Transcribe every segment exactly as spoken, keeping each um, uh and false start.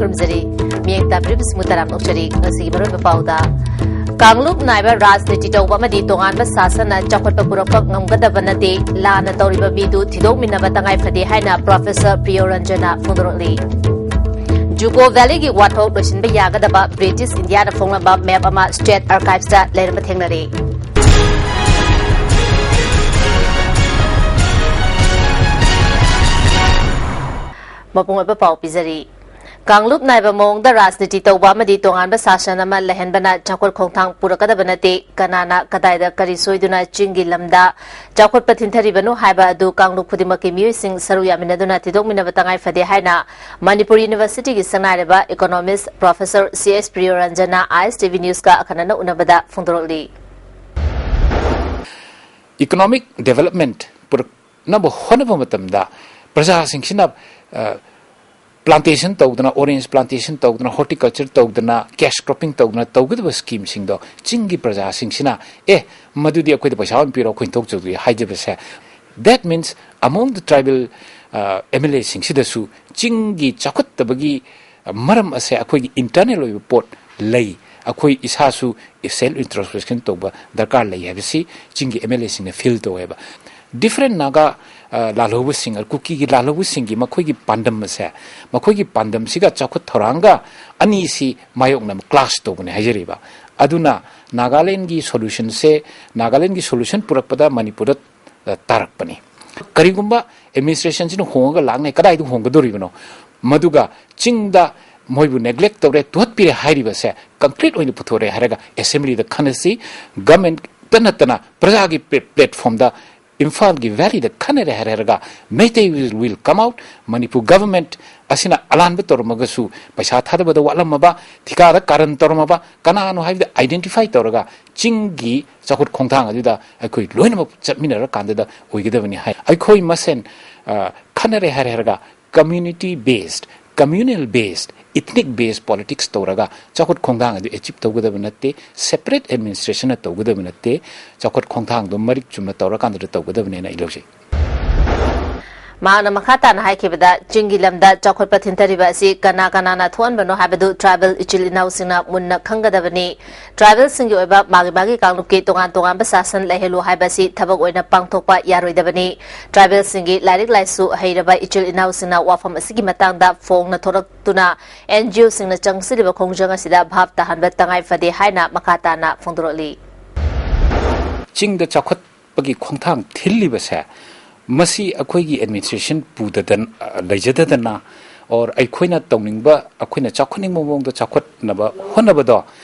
ꯊꯝꯖꯔꯤ꯫ ꯃꯤꯠꯌꯦꯡ ꯇꯥꯕꯤꯔꯤꯕꯁꯤꯡꯕꯨ ꯇꯔꯥꯝꯅ ꯑꯣꯛꯆꯔꯤ꯫ ꯉꯁꯤꯒꯤ ꯃꯔꯨꯑꯣꯏꯕ ꯄꯥꯎꯗ, ꯀꯥꯡꯂꯨꯞ ꯅꯥꯏꯕ ꯔꯥꯖꯅꯤꯇꯤ ꯇꯧꯕ ꯑꯃꯗꯤ ꯇꯣꯉꯥꯟꯕ ꯁꯥꯁꯟꯅ ꯆꯥꯎꯈꯠꯄ ꯄꯨꯔꯛꯄ ꯉꯝꯒꯗꯕ ꯅꯠꯇꯦ, ꯂꯥꯟꯅ ꯇꯧꯔꯤꯕ ꯃꯤꯗꯨ ꯊꯤꯗꯣꯛꯃꯤꯟꯅꯕ ꯇꯉꯥꯏ ꯐꯗꯦ ꯍꯥꯏꯅ ꯄ꯭ꯔꯣꯐꯦꯁꯔ ꯄ꯭ꯔꯤꯌꯣ ꯔꯟꯖꯟꯅ ꯐꯣꯡꯗꯣꯔꯛꯂꯤ꯫ ꯖꯨꯀꯣ ꯚꯦꯂꯤꯒꯤ ꯋꯥꯊꯣꯛ ꯂꯣꯏꯁꯤꯟꯕ ꯌꯥꯒꯗꯕ ꯕ꯭ꯔꯤꯇꯤꯁ ꯏꯟꯗꯤꯌꯥꯅ ꯐꯣꯡꯂꯝꯕ ꯃꯦꯞ ꯑꯃ ꯁ꯭ꯇꯦꯠ ꯑꯥꯔꯀꯥꯏꯚꯁꯇ ꯂꯩꯔꯝꯕ ꯊꯦꯡꯅꯔꯦ꯫ ꯃꯄꯨꯡ ꯑꯣꯏꯕ ꯄꯥꯎ ꯄꯤꯖꯔꯤ꯫ ꯀꯥꯡꯂꯨꯞ ꯅꯥꯏꯕ ꯃꯑꯣꯡꯗ ꯔꯥꯖꯅꯤꯇꯤ ꯇꯧꯕ ꯑꯃꯗꯤ ꯇꯣꯉꯥꯟꯕ ꯁꯥꯁꯟ ꯑꯃ ꯂꯩꯍꯟꯕꯅ ꯆꯥꯎꯈꯠ ꯈꯣꯡꯊꯥꯡ ꯄꯨꯔꯛꯀꯗꯕ ꯅꯠꯇꯦ꯫ ꯀꯅꯥꯅ ꯀꯗꯥꯏꯗ ꯀꯔꯤ ꯁꯣꯏꯗꯨꯅ ꯆꯤꯡꯒꯤ ꯂꯝꯗ ꯆꯥꯎꯈꯠꯄ ꯊꯤꯟꯊꯔꯤꯕꯅꯣ ꯍꯥꯏꯕ ꯑꯗꯨ ꯀꯥꯡꯂꯨꯞ ꯈꯨꯗꯤꯡꯃꯛꯀꯤ ꯃꯤꯑꯣꯏꯁꯤꯡ ꯁꯔꯨꯛ ꯌꯥꯃꯤꯟꯅꯗꯨꯅ ꯊꯤꯗꯣꯛꯃꯤꯟꯅꯕ ꯇꯉꯥꯏ ꯐꯗꯦ ꯍꯥꯏꯅ ꯃꯅꯤꯄꯨꯔ ꯌꯨꯅꯤꯚꯔꯁꯤꯇꯤꯒꯤ ꯁꯛꯅꯥꯏꯔꯕ ꯏꯀꯣꯅꯣꯃꯤꯁ ꯄ꯭ꯔꯣꯐꯦꯁꯔ ꯁꯤ ꯑꯦꯁ ꯄ꯭ꯔꯤꯌꯣꯔꯟꯖꯟꯅ ꯑꯥꯏ ꯑꯦꯁ ꯇꯤ ꯚꯤ ꯅ꯭ꯌꯨꯁꯀ ꯑꯈꯟꯅꯅ ꯎꯅꯕꯗ ꯐꯣꯡꯗꯣꯔꯛꯂꯤ꯫ Economic development ꯄꯨꯔꯛꯅꯕ ꯍꯣꯠꯅꯕ ꯃꯇꯝꯗ ꯄ꯭ꯔꯖꯥꯁꯤꯡꯁꯤꯅ, ꯑ, plantation ꯇꯧꯗꯅ, orange plantation ꯇꯧꯗꯅ, horticulture ꯇꯧꯗꯅ, cash cropping ꯇꯧꯗꯅ ꯇꯧꯒꯗꯕ schemeꯁꯤꯡꯗꯣ ꯆꯤꯡꯒꯤ ꯄ꯭ꯔꯖꯥꯁꯤꯡꯁꯤꯅ, "ꯑꯦ, ꯃꯗꯨꯗꯤ ꯑꯩꯈꯣꯏꯗ ꯄꯩꯁꯥ ꯑꯣꯏꯅ ꯄꯤꯔꯣ, ꯑꯩꯈꯣꯏꯅ ꯇꯧꯖꯒꯦ" ꯍꯥꯏꯖꯕꯁꯦ, that means among the tribal, ꯑ, ꯑꯦꯝ ꯑꯦꯜ ꯑꯦꯁꯤꯡꯁꯤꯗꯁꯨ ꯆꯤꯡꯒꯤ ꯆꯥꯎꯈꯠꯇꯕꯒꯤ ꯃꯔꯝ ꯑꯁꯦ ꯑꯩꯈꯣꯏꯒꯤ internal ꯑꯣꯏꯕ ꯄꯣꯠ ꯂꯩ꯫ ꯑꯩꯈꯣꯏ ꯏꯁꯥꯁꯨ self introspection ꯇꯧꯕ ꯗꯔꯀꯥꯔ ꯂꯩ ꯍꯥꯏꯕꯁꯤ ꯆꯤꯡꯒꯤ ꯑꯦꯝ ꯑꯦꯜ ꯑꯦꯁꯤꯡꯅ feel ꯇꯧꯋꯦꯕ꯫ Different ꯅꯥꯒꯥ, ꯑ, ꯂꯥꯜꯍꯧꯕꯁꯤꯡ, ꯀꯨꯀꯤꯒꯤ ꯂꯥꯜꯍꯧꯕꯁꯤꯡꯒꯤ ꯃꯈꯣꯏꯒꯤ ꯄꯥꯟꯗꯝ ꯑꯁꯦ, ꯃꯈꯣꯏꯒꯤ ꯄꯥꯟꯗꯝꯁꯤꯒ ꯆꯥꯎꯈꯠ ꯊꯧꯔꯥꯡꯒ ꯑꯅꯤꯁꯤ ꯃꯥꯌꯣꯛꯅ clash ꯇꯧꯕꯅꯦ ꯍꯥꯏꯖꯔꯤꯕ꯫ ꯑꯗꯨꯅ ꯅꯥꯒꯥꯂꯦꯟꯒꯤ solutionꯁꯦ, ꯅꯥꯒꯥꯂꯦꯟꯒꯤ solution ꯄꯨꯔꯛꯄꯗ ꯃꯅꯤꯄꯨꯔꯗ, ꯑ, ꯇꯥꯔꯛꯄꯅꯤ꯫ ꯀꯔꯤꯒꯨꯝꯕ administrationꯁꯤꯅ ꯍꯣꯡꯉꯒ ꯂꯥꯛꯅꯦ, ꯀꯗꯥꯏꯗ ꯍꯣꯡꯒꯗꯧꯔꯤꯕꯅꯣ? ꯃꯗꯨꯒ ꯆꯤꯡꯗ ꯃꯣꯏꯕꯨ neglect ꯇꯧꯔꯦ, ꯇꯨꯍꯠꯄꯤꯔꯦ ꯍꯥꯏꯔꯤꯕꯁꯦ concrete ꯑꯣꯏꯅ ꯄꯨꯊꯣꯔꯛꯑꯦ ꯍꯥꯏꯔꯒ assemblyꯗ ꯈꯟꯅꯁꯤ꯫ Governmentꯇ ꯅꯠꯇꯅ ꯄ꯭ꯔꯖꯥꯒꯤ ꯄ꯭ꯂꯦ-, platformꯗ ꯏꯝꯐꯥꯜꯒꯤ valleyꯗ ꯈꯟꯅꯔꯦ ꯍꯥꯏꯔꯒ Meitei will, will come out, Manipur government ꯑꯁꯤꯅ ꯑꯂꯥꯟꯕ ꯇꯧꯔꯝꯃꯒꯁꯨ, ꯄꯩꯁꯥ ꯊꯥꯗꯕꯗ ꯋꯥꯠꯂꯝꯃꯕ, ꯊꯤꯀꯥꯗ ꯀꯥꯔꯟ ꯇꯧꯔꯝꯃꯕ, ꯀꯅꯥꯅꯣ ꯍꯥꯏꯕꯗ identify ꯇꯧꯔꯒ ꯆꯤꯡꯒꯤ ꯆꯥꯎꯈꯠ ꯈꯣꯡꯊꯥꯡ ꯑꯗꯨꯗ ꯑꯩꯈꯣꯏ ꯂꯣꯏꯅꯃꯛ ꯆꯠꯃꯤꯟꯅꯔꯀꯥꯟꯗꯗ ꯑꯣꯏꯒꯗꯕꯅꯤ ꯍꯥꯏ꯫ ꯑꯩꯈꯣꯏ ꯃꯁꯦꯟ, ꯑ, ꯈꯟꯅꯔꯦ ꯍꯥꯏꯔꯦ ꯍꯥꯏꯔꯒ community based, communal based, ethnic based politics ꯇꯧꯔꯒ ꯆꯥꯎꯈꯠ ꯈꯣꯡꯊꯥꯡ ꯑꯗꯨ achieve ꯇꯧꯒꯗꯕ ꯅꯠꯇꯦ, separate administrationꯅ ꯇꯧꯒꯗꯕ ꯅꯠꯇꯦ, ꯆꯥꯎꯈꯠ ꯈꯣꯡꯊꯥꯡꯗꯣ ꯃꯔꯤꯛ ꯆꯨꯝꯅ ꯇꯧꯔꯀꯥꯟꯗ ꯇꯧꯒꯗꯕꯅꯦꯅ ꯑꯩ ꯂꯧꯖꯩ꯫ ꯃꯍꯥꯛꯅ ꯃꯈꯥ ꯇꯥꯅ ꯍꯥꯏꯈꯤꯕꯗ, ꯆꯤꯡꯒꯤ ꯂꯝꯗ ꯆꯥꯎꯈꯠꯄ ꯊꯤꯟꯊꯔꯤꯕ ꯑꯁꯤ ꯀꯅꯥ ꯀꯅꯥꯅ ꯊꯣꯛꯍꯟꯕꯅꯣ ꯍꯥꯏꯕꯗꯨ ꯇ꯭ꯔꯥꯏꯕꯦꯜ ꯏꯆꯤꯜ ꯏꯅꯥꯎꯁꯤꯡꯅ ꯃꯨꯟꯅ ꯈꯪꯒꯗꯕꯅꯤ꯫ ꯇ꯭ꯔꯥꯏꯕꯦꯜꯁꯤꯡꯒꯤ ꯑꯣꯏꯕ ꯃꯥꯒꯤ ꯃꯥꯒꯤ ꯀꯥꯡꯂꯨꯞꯀꯤ ꯇꯣꯉꯥꯟ ꯇꯣꯉꯥꯟꯕ ꯁꯥꯁꯟ ꯂꯩꯍꯜꯂꯨ ꯍꯥꯏꯕ ꯑꯁꯤ ꯊꯕꯛ ꯑꯣꯏꯅ ꯄꯥꯡꯊꯣꯛꯄ ꯌꯥꯔꯣꯏꯗꯕꯅꯤ꯫ ꯇ꯭ꯔꯥꯏꯕꯦꯜꯁꯤꯡꯒꯤ ꯂꯥꯏꯔꯤꯛ ꯂꯥꯏꯁꯨ ꯍꯩꯔꯕ ꯏꯆꯤꯜ ꯏꯅꯥꯎꯁꯤꯡꯅ ꯋꯥꯐꯝ ꯑꯁꯤꯒꯤ ꯃꯇꯥꯡꯗ ꯐꯣꯡꯅ ꯊꯣꯔꯛꯇꯨꯅ ꯑꯦꯟ ꯖꯤ ꯑꯣꯁꯤꯡꯅ ꯆꯪꯁꯤꯜꯂꯤꯕ ꯈꯣꯡꯖꯪ ꯑꯁꯤꯗ ꯚꯥꯞ ꯇꯥꯍꯟꯕ ꯇꯉꯥꯏ ꯐꯗꯦ ꯍꯥꯏꯅ ꯃꯈꯥ ꯇꯥꯅ ꯐꯣꯡꯗꯣꯔꯛꯂꯤ꯫ ꯆꯤꯡꯗ ꯆꯥꯎꯈꯠꯄꯒꯤ ꯈꯣꯡꯊꯥꯡ ꯊꯤꯜꯂꯤꯕꯁꯦ, ꯃꯁꯤ ꯑꯩꯈꯣꯏꯒꯤ ꯑꯦꯗꯃꯤꯅꯤꯁꯇ꯭ꯔꯦꯁꯟ ꯄꯨꯗꯗꯅ, ꯂꯩꯖꯗꯗꯅ, ꯑꯣꯔ ꯑꯩꯈꯣꯏꯅ ꯇꯧꯅꯤꯡꯕ, ꯑꯩꯈꯣꯏꯅ ꯆꯥꯎꯈꯠꯅꯤꯡꯕ ꯃꯑꯣꯡꯗ ꯆꯥꯎꯈꯠꯅꯕ ꯍꯣꯠꯅꯕꯗꯣ,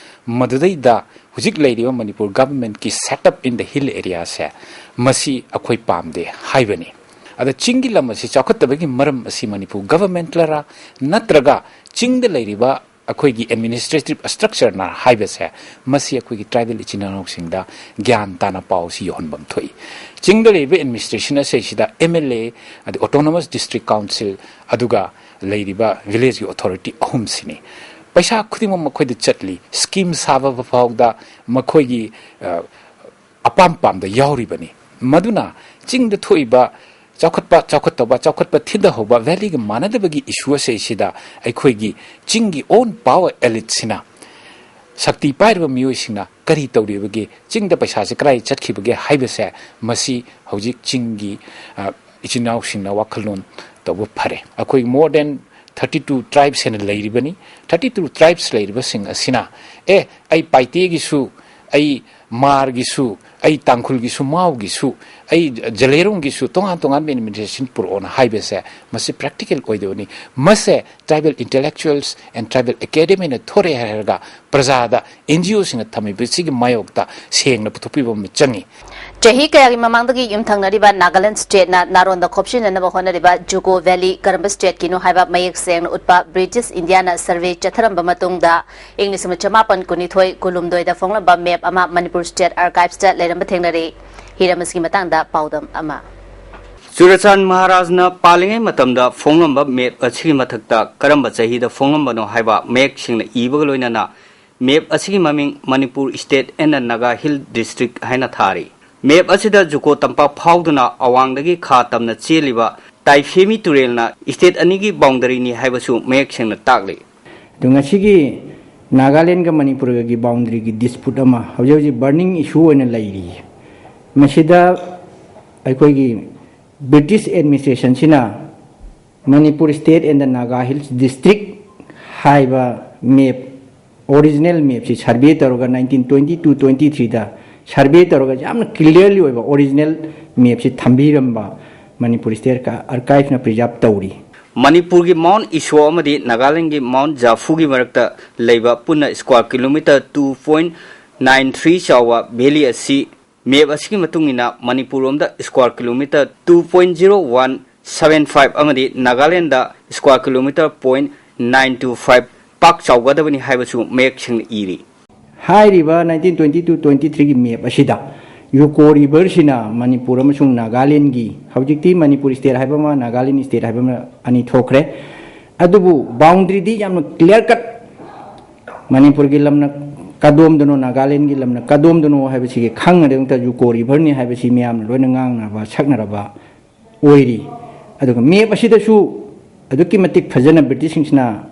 ꯃꯗꯨꯗꯩꯗ ꯍꯧꯖꯤꯛ ꯂꯩꯔꯤꯕ Manipur ꯒꯚꯔꯟꯃꯦꯟꯠꯀꯤ set up in the hill areaꯁꯦ, ꯃꯁꯤ ꯑꯩꯈꯣꯏ ꯄꯥꯝꯗꯦ ꯍꯥꯏꯕꯅꯤ꯫ ꯑꯗ ꯆꯤꯡꯒꯤ ꯂꯝ ꯑꯁꯤ ꯆꯥꯎꯈꯠꯇꯕꯒꯤ ꯃꯔꯝ ꯑꯁꯤ ꯃꯅꯤꯄꯨꯔ ꯒꯚꯔꯟꯃꯦꯟꯠꯂꯔꯥ, ꯅꯠꯇ꯭ꯔꯒ ꯆꯤꯡꯗ ꯂꯩꯔꯤꯕ ꯑꯩꯈꯣꯏꯒꯤ ꯑꯦꯗꯃꯤꯅꯤꯁꯇ꯭ꯔꯦꯇꯤꯚ ꯁ꯭ꯇ꯭ꯔꯛꯆꯔꯅ ꯍꯥꯏꯕꯁꯦ, ꯃꯁꯤ ꯑꯩꯈꯣꯏꯒꯤ ꯇ꯭ꯔꯥꯏꯕꯦꯜ ꯏꯆꯤꯟ ꯏꯅꯥꯎꯁꯤꯡꯗ ꯒ꯭ꯌꯥꯟ ꯇꯥꯅ ꯄꯥꯎꯁꯤ ꯌꯧꯍꯟꯐꯝ ꯊꯣꯛꯏ꯫ ꯆꯤꯡꯗ ꯂꯩꯔꯤꯕ ꯑꯦꯗꯃꯤꯅꯤꯁꯇ꯭ꯔꯦꯁꯟ ꯑꯁꯤꯁꯤꯗ ꯑꯦꯝ ꯑꯦꯜ ꯑꯦ, ꯑꯗꯩ ꯑꯣꯇꯣꯅꯣꯃꯁ ꯗꯤꯁꯇ꯭ꯔꯤꯛ ꯀꯥꯎꯟꯁꯤꯜ, ꯑꯗꯨꯒ ꯂꯩꯔꯤꯕ ꯚꯤꯂꯦꯖꯀꯤ ꯑꯣꯊꯣꯔꯤꯇꯤ ꯑꯍꯨꯝꯁꯤꯅꯤ꯫ ꯄꯩꯁꯥ ꯈꯨꯗꯤꯡꯃꯛ ꯃꯈꯣꯏꯗ ꯆꯠꯂꯤ꯫ ꯁ꯭ꯀꯤꯝ ꯁꯥꯕ ꯐꯥꯎꯗ ꯃꯈꯣꯏꯒꯤ, ꯑ, ꯑꯄꯥꯝ ꯄꯥꯝꯗ ꯌꯥꯎꯔꯤꯕꯅꯤ꯫ ꯃꯗꯨꯅ ꯆꯤꯡꯗ ꯊꯣꯛꯏꯕ ꯆꯥꯎꯈꯠꯄ, ꯆꯥꯎꯈꯠꯇꯕ, ꯆꯥꯎꯈꯠꯄ ꯊꯤꯟꯊꯍꯧꯕ, ꯚꯦꯂꯤꯒ ꯃꯥꯟꯅꯗꯕꯒꯤ ꯏꯁꯨ ꯑꯁꯤꯁꯤꯗ ꯑꯩꯈꯣꯏꯒꯤ ꯆꯤꯡꯒꯤ ꯑꯣꯟ ꯄꯥꯋꯔ ꯑꯦꯂꯤꯠꯁꯤꯅ, ꯁꯛꯇꯤ ꯄꯥꯏꯔꯤꯕ ꯃꯤꯑꯣꯏꯁꯤꯡꯅ ꯀꯔꯤ ꯇꯧꯔꯤꯕꯒꯦ, ꯆꯤꯡꯗ ꯄꯩꯁꯥꯁꯦ ꯀꯗꯥꯏ ꯆꯠꯈꯤꯕꯒꯦ ꯍꯥꯏꯕꯁꯦ, ꯃꯁꯤ ꯍꯧꯖꯤꯛ ꯆꯤꯡꯒꯤ, ꯑ, ꯏꯆꯤꯟ ꯏꯅꯥꯎꯁꯤꯡꯅ ꯋꯥꯈꯜꯂꯣꯟ ꯇꯧꯕ ꯐꯔꯦ꯫ ꯑꯩꯈꯣꯏ more than thirty two tribes ꯍꯦꯟꯅ ꯂꯩꯔꯤꯕꯅꯤ꯫ Thirty two tribes ꯂꯩꯔꯤꯕꯁꯤꯡ ꯑꯁꯤꯅ, ꯑꯦ, ꯑꯩ ꯄꯥꯏꯇꯦꯒꯤꯁꯨ, ꯑꯩ ꯃꯥꯔꯒꯤꯁꯨ, ꯑꯩ ꯇꯥꯡꯈꯨꯜꯒꯤꯁꯨ, ꯃꯥꯎꯒꯤꯁꯨ, ꯑꯩ ꯖꯂꯦꯔꯣꯡꯒꯤꯁꯨ ꯇꯣꯉꯥꯟ ꯇꯣꯉꯥꯟꯕ ꯑꯦꯗꯃꯤꯅꯤꯁꯇ꯭ꯔꯦꯁꯟ ꯄꯨꯔꯛꯑꯣꯅ ꯍꯥꯏꯕꯁꯦ, ꯃꯁꯤ ꯄ꯭ꯔꯦꯛꯇꯤꯀꯦꯜ ꯑꯣꯏꯗꯕꯅꯤ꯫ ꯃꯁꯦ tribal intellectuals and tribal academyꯅ ꯊꯣꯔꯛꯑꯦ ꯍꯥꯏꯔꯒ ꯄ꯭ꯔꯖꯥꯗ ꯑꯦꯟ ꯖꯤ ꯑꯣꯁꯤꯡꯅ ꯊꯝꯃꯤꯕꯁꯤꯒꯤ ꯃꯥꯌꯣꯛꯇ ꯁꯦꯡꯅ ꯄꯨꯊꯣꯛꯄꯤꯕ ꯑꯃ ꯆꯪꯉꯤ꯫ ꯆꯍꯤ ꯀꯌꯥꯒꯤ ꯃꯃꯥꯡꯗꯒꯤ ꯌꯨꯝꯊꯪꯅꯔꯤꯕ ꯅꯥꯒꯥꯂꯦꯟ ꯁ꯭ꯇꯦꯠꯅ ꯅꯥꯔꯣꯟꯗ ꯈꯣꯞꯆꯤꯟꯅꯅꯕ ꯍꯣꯠꯅꯔꯤꯕ ꯖꯨꯀꯣ ꯚꯦꯂꯤ ꯀꯔꯝꯕ ꯁ꯭ꯇꯦꯠꯀꯤꯅꯣ ꯍꯥꯏꯕ ꯃꯌꯦꯛ ꯁꯦꯡꯅ ꯎꯠꯄ ꯕ꯭ꯔꯤꯇꯤꯁ ꯏꯟꯗꯤꯌꯥꯅ ꯁꯔꯚꯦ ꯆꯠꯊꯔꯝꯕ ꯃꯇꯨꯡꯗ, ꯏꯪ ꯂꯤꯁꯤꯡ ꯑꯃ ꯆꯃꯥꯄꯟ ꯀꯨꯟꯅꯤꯊꯣꯏ ꯀꯣꯂꯨꯝꯗꯣꯏꯗ ꯐꯣꯡꯂꯝꯕ ꯃꯦꯞ ꯑꯃ ꯃꯅꯤꯄꯨꯔ ꯁ꯭ꯇꯦꯠ ꯑꯥꯔꯀꯥꯏꯚꯁꯇ ꯂꯩꯔꯝꯕ ꯊꯦꯡꯅꯔꯦ꯫ ꯍꯤꯔꯝ ꯑꯁꯤꯒꯤ ꯃꯇꯥꯡꯗ ꯄꯥꯎꯗꯝ ꯑꯃ꯫ ꯆꯨꯔꯆꯥꯟ ꯃꯍꯥꯔꯥꯖꯅ ꯄꯥꯜꯂꯤꯉꯩ ꯃꯇꯝꯗ ꯐꯣꯡꯂꯝꯕ ꯃꯦꯞ ꯑꯁꯤꯒꯤ ꯃꯊꯛꯇ ꯀꯔꯝꯕ ꯆꯍꯤꯗ ꯐꯣꯡꯂꯝꯕꯅꯣ ꯍꯥꯏꯕ ꯃꯌꯦꯛ ꯁꯦꯡꯅ ꯏꯕꯒ ꯂꯣꯏꯅꯅ ꯃꯦꯞ ꯑꯁꯤꯒꯤ ꯃꯃꯤꯡ Manipur state and Naga hill district ꯍꯥꯏꯅ ꯊꯥꯔꯤ꯫ ꯃꯦꯞ ꯑꯁꯤꯗ ꯖꯨꯀꯣ ꯇꯝꯄꯥꯛ ꯐꯥꯎꯗꯨꯅ ꯑꯋꯥꯡꯗꯒꯤ ꯈꯥ ꯇꯝꯅ ꯆꯦꯜꯂꯤꯕ ꯇꯥꯏꯐꯦꯃꯤ ꯇꯨꯔꯦꯜꯅ ꯁ꯭ꯇꯦꯠ ꯑꯅꯤꯒꯤ ꯕꯥꯎꯟꯗꯔꯤꯅꯤ ꯍꯥꯏꯕꯁꯨ ꯃꯌꯦꯛ ꯁꯦꯡꯅ ꯇꯥꯛꯂꯤ꯫ ꯑꯗꯨ ꯉꯁꯤꯒꯤ ꯅꯥꯒꯥꯂꯦꯟꯒ ꯃꯅꯤꯄꯨꯔꯒꯒꯤ ꯕꯥꯎꯟꯗꯔꯤꯒꯤ ꯗꯤꯁꯄ꯭ꯌꯨꯠ ꯑꯃ ꯍꯧꯖꯤꯛ ꯍꯧꯖꯤꯛ ꯕꯔꯅꯤꯡ ꯏꯁꯨ ꯑꯣꯏꯅ ꯂꯩꯔꯤ꯫ ꯃꯁꯤꯗ ꯑꯩꯈꯣꯏꯒꯤ ꯕ꯭ꯔꯤꯇꯤꯁ ꯑꯦꯗꯃꯤꯅꯤꯁꯇ꯭ꯔꯦꯁꯟꯁꯤꯅ Manipur state and the Naga hills district ꯍꯥꯏꯕ ꯃꯦꯞ, ꯑꯣꯔꯤꯖꯤꯅꯦꯜ ꯃꯦꯞꯁꯤ ꯁꯔꯚꯦ ꯇꯧꯔꯒ ꯅꯥꯏꯟꯇꯤꯟ ꯇ꯭ꯋꯦꯟꯇꯤ ꯇꯨ ꯇ꯭ꯋꯦꯟꯇꯤ ꯊ꯭ꯔꯤꯗ ꯁꯔꯚꯦ ꯇꯧꯔꯒ ꯌꯥꯝꯅ ꯀ꯭ꯂꯤꯌꯔꯂꯤ ꯑꯣꯏꯕ ꯑꯣꯔꯤꯖꯤꯅꯦꯜ ꯃꯦꯞꯁꯤ ꯊꯝꯕꯤꯔꯝꯕ ꯃꯅꯤꯄꯨꯔ ꯁ꯭ꯇꯦꯠ ꯑꯥꯔꯀꯥꯏꯚꯅ ꯄ꯭ꯔꯤꯖꯥꯔꯚ ꯇꯧꯔꯤ꯫ ꯃꯅꯤꯄꯨꯔꯒꯤ ꯃꯥꯎꯟ ꯏꯁꯣ ꯑꯃꯗꯤ ꯅꯥꯒꯥꯂꯦꯟꯒꯤ ꯃꯥꯎꯟ ꯖꯥꯐꯨꯒꯤ ꯃꯔꯛꯇ ꯂꯩꯕ ꯄꯨꯟꯅ square kilometre two point nine three ꯆꯥꯎꯕ ꯚꯦꯂꯤ ꯑꯁꯤ ꯃꯦꯞ ꯑꯁꯤꯒꯤ ꯃꯇꯨꯡ ꯏꯟꯅ ꯃꯅꯤꯄꯨꯔ ꯔꯣꯝꯗ square kilometre two point zero one seven five ꯑꯃꯗꯤ ꯅꯥꯒꯥꯂꯦꯟꯗ square kilometre point nine two five ꯄꯥꯛ ꯆꯥꯎꯒꯗꯕꯅꯤ ꯍꯥꯏꯕꯁꯨ ꯃꯌꯦꯛ ꯁꯦꯡꯅ ꯏꯔꯤ꯫ ꯍꯥꯏꯔꯤꯕ ꯅꯥꯏꯟꯇꯤꯟ ꯇ꯭ꯋꯦꯟꯇꯤ ꯇꯨ ꯇ꯭ꯋꯦꯟꯇꯤ ꯊ꯭ꯔꯤꯒꯤ ꯃꯦꯞ ꯑꯁꯤꯗ ꯌꯨꯀꯣ ꯔꯤꯚꯔꯁꯤꯅ ꯃꯅꯤꯄꯨꯔ ꯑꯃꯁꯨꯡ ꯅꯥꯒꯥꯂꯦꯟꯒꯤ, ꯍꯧꯖꯤꯛꯇꯤ ꯃꯅꯤꯄꯨꯔ ꯁ꯭ꯇꯦꯠ ꯍꯥꯏꯕ ꯑꯃ, ꯅꯥꯒꯥꯂꯦꯟ ꯁ꯭ꯇꯦꯠ ꯍꯥꯏꯕ ꯑꯃ, ꯑꯅꯤ ꯊꯣꯛꯈ꯭ꯔꯦ꯫ ꯑꯗꯨꯕꯨ ꯕꯥꯎꯟꯗꯔꯤꯗꯤ ꯌꯥꯝꯅ ꯀ꯭ꯂꯤꯌꯥꯔ ꯀꯠ, ꯃꯅꯤꯄꯨꯔꯒꯤ ꯂꯝꯅ ꯀꯗꯣꯝꯗꯅꯣ, ꯅꯥꯒꯥꯂꯦꯟꯒꯤ ꯂꯝꯅ ꯀꯗꯣꯝꯗꯅꯣ ꯍꯥꯏꯕꯁꯤꯒꯤ ꯈꯪꯅꯕꯒꯤꯗꯃꯛꯇ ꯌꯨꯀꯣ ꯔꯤꯚꯔꯅꯤ ꯍꯥꯏꯕꯁꯤ ꯃꯤꯌꯥꯝꯅ ꯂꯣꯏꯅ ꯉꯥꯡꯅꯕ ꯁꯛꯅꯔꯕ ꯑꯣꯏꯔꯤ꯫ ꯑꯗꯨꯒ ꯃꯦꯞ ꯑꯁꯤꯗꯁꯨ ꯑꯗꯨꯛꯀꯤ ꯃꯇꯤꯛ ꯐꯖꯅ ꯕ꯭ꯔꯤꯇꯤꯁꯁꯤꯡꯁꯤꯅ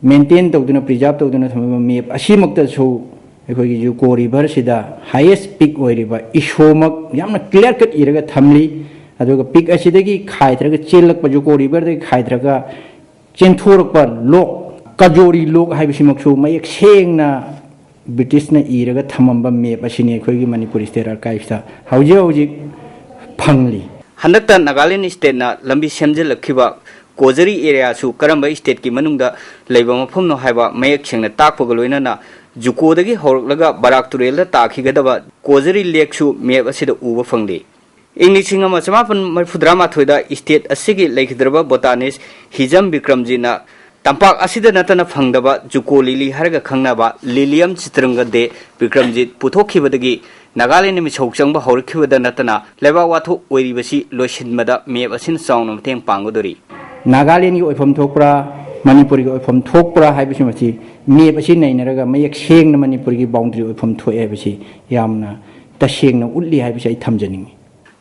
ꯃꯦꯟꯇꯦꯟ ꯇꯧꯗꯨꯅ, ꯄ꯭ꯔꯤꯖꯥꯔꯚ ꯇꯧꯗꯨꯅ ꯊꯝꯃꯤꯕ ꯃꯦꯞ ꯑꯁꯤꯃꯛꯇꯁꯨ ꯑꯩꯈꯣꯏꯒꯤ ꯌꯨꯀꯣ ꯔꯤꯚꯔꯁꯤꯗ ꯍꯥꯏꯌꯦꯁ ꯄꯤꯛ ꯑꯣꯏꯔꯤꯕ ꯏꯁꯣꯃꯛ ꯌꯥꯝꯅ ꯀ꯭ꯂꯤꯌꯥꯔ ꯀꯠ ꯏꯔꯒ ꯊꯝꯂꯤ꯫ ꯑꯗꯨꯒ ꯄꯤꯛ ꯑꯁꯤꯗꯒꯤ ꯈꯥꯏꯊꯔꯒ ꯆꯦꯜꯂꯛꯄ, ꯌꯨꯀꯣ ꯔꯤꯚꯔꯗꯒꯤ ꯈꯥꯏꯊꯔꯒ ꯆꯦꯟꯊꯣꯔꯛꯄ ꯂꯣꯛ, ꯀꯖꯣꯔꯤ ꯂꯣꯛ ꯍꯥꯏꯕꯁꯤꯃꯛꯁꯨ ꯃꯌꯦꯛ ꯁꯦꯡꯅ ꯕ꯭ꯔꯤꯇꯤꯁꯅ ꯏꯔꯒ ꯊꯝꯃꯝꯕ ꯃꯦꯞ ꯑꯁꯤꯅꯤ ꯑꯩꯈꯣꯏꯒꯤ ꯃꯅꯤꯄꯨꯔ ꯁ꯭ꯇꯦꯠ ꯑꯥꯔꯀꯥꯏꯚꯁꯇ ꯍꯧꯖꯤꯛ ꯍꯧꯖꯤꯛ ꯐꯪꯂꯤ꯫ ꯍꯟꯗꯛꯇ ꯅꯥꯒꯥꯂꯦꯟ ꯁ꯭ꯇꯦꯠꯅ ꯂꯝꯕꯤ ꯁꯦꯝꯖꯤꯜꯂꯛꯈꯤꯕ ꯀꯣꯖꯔꯤ ꯑꯦꯔꯤꯌꯥꯁꯨ ꯀꯔꯝꯕ ꯁ꯭ꯇꯦꯠꯀꯤ ꯃꯅꯨꯡꯗ ꯂꯩꯕ ꯃꯐꯝꯅꯣ ꯍꯥꯏꯕ ꯃꯌꯦꯛ ꯁꯦꯡꯅ ꯇꯥꯛꯄꯒ ꯂꯣꯏꯅꯅ ꯖꯨꯀꯣꯗꯒꯤ ꯍꯧꯔꯛꯂꯒ ꯕꯔꯥꯛ ꯇꯨꯔꯦꯜꯗ ꯇꯥꯈꯤꯒꯗꯕ ꯀꯣꯖꯔꯤ ꯂꯦꯛꯁꯨ ꯃꯦꯞ ꯑꯁꯤꯗ ꯎꯕ ꯐꯪꯂꯤ꯫ ꯏꯪ ꯂꯤꯁꯤꯡ ꯑꯃ ꯆꯃꯥꯄꯟ ꯃꯔꯤꯐꯨꯇꯔꯥ ꯃꯥꯊꯣꯏꯗ ꯁ꯭ꯇꯦꯠ ꯑꯁꯤꯒꯤ ꯂꯩꯈꯤꯗ꯭ꯔꯕ ꯕꯣꯇꯥꯅꯤꯁ ꯍꯤꯖꯝ ꯕꯤꯀ꯭ꯔꯝꯖꯤꯠꯅ ꯇꯝꯄꯥꯛ ꯑꯁꯤꯗ ꯅꯠꯇꯅ ꯐꯪꯗꯕ ꯖꯨꯀꯣ ꯂꯤꯂꯤ ꯍꯥꯏꯔꯒ ꯈꯪꯅꯕ ꯂꯤꯂꯤꯌꯝ ꯆꯤꯇ꯭ꯔꯪꯒ ꯗꯦ ꯕꯤꯀ꯭ꯔꯝꯖꯤꯠ ꯄꯨꯊꯣꯛꯈꯤꯕꯗꯒꯤ ꯅꯥꯒꯥꯂꯦꯟꯗ ꯃꯤꯁꯧ ꯆꯪꯕ ꯍꯧꯔꯛꯈꯤꯕꯗ ꯅꯠꯇꯅ ꯂꯩꯕꯥꯛ ꯋꯥꯊꯣꯛ ꯑꯣꯏꯔꯤꯕꯁꯤ ꯂꯣꯏꯁꯤꯟꯕꯗ ꯃꯦꯞ ꯑꯁꯤꯅ ꯆꯥꯎꯅ ꯃꯇꯦꯡ ꯄꯥꯡꯒꯗꯣꯔꯤ꯫ ꯅꯥꯒꯥꯂꯦꯟꯒꯤ ꯑꯣꯏꯐꯝ ꯊꯣꯛꯄ꯭ꯔꯥ, ꯃꯅꯤꯄꯨꯔꯒꯤ ꯑꯣꯏꯐꯝ ꯊꯣꯛꯄ꯭ꯔꯥ ꯍꯥꯏꯕꯁꯤꯃꯁꯤ ꯃꯦꯞ ꯑꯁꯤ ꯅꯩꯅꯔꯒ ꯃꯌꯦꯛ ꯁꯦꯡꯅ ꯃꯅꯤꯄꯨꯔꯒꯤ ꯕꯥꯎꯟꯗꯔꯤ ꯑꯣꯏꯐꯝ ꯊꯣꯛꯑꯦ ꯍꯥꯏꯕꯁꯤ ꯌꯥꯝꯅ ꯇꯁꯦꯡꯅ ꯎꯠꯂꯤ ꯍꯥꯏꯕꯁꯤ ꯑꯩ ꯊꯝꯖꯅꯤꯡꯏ꯫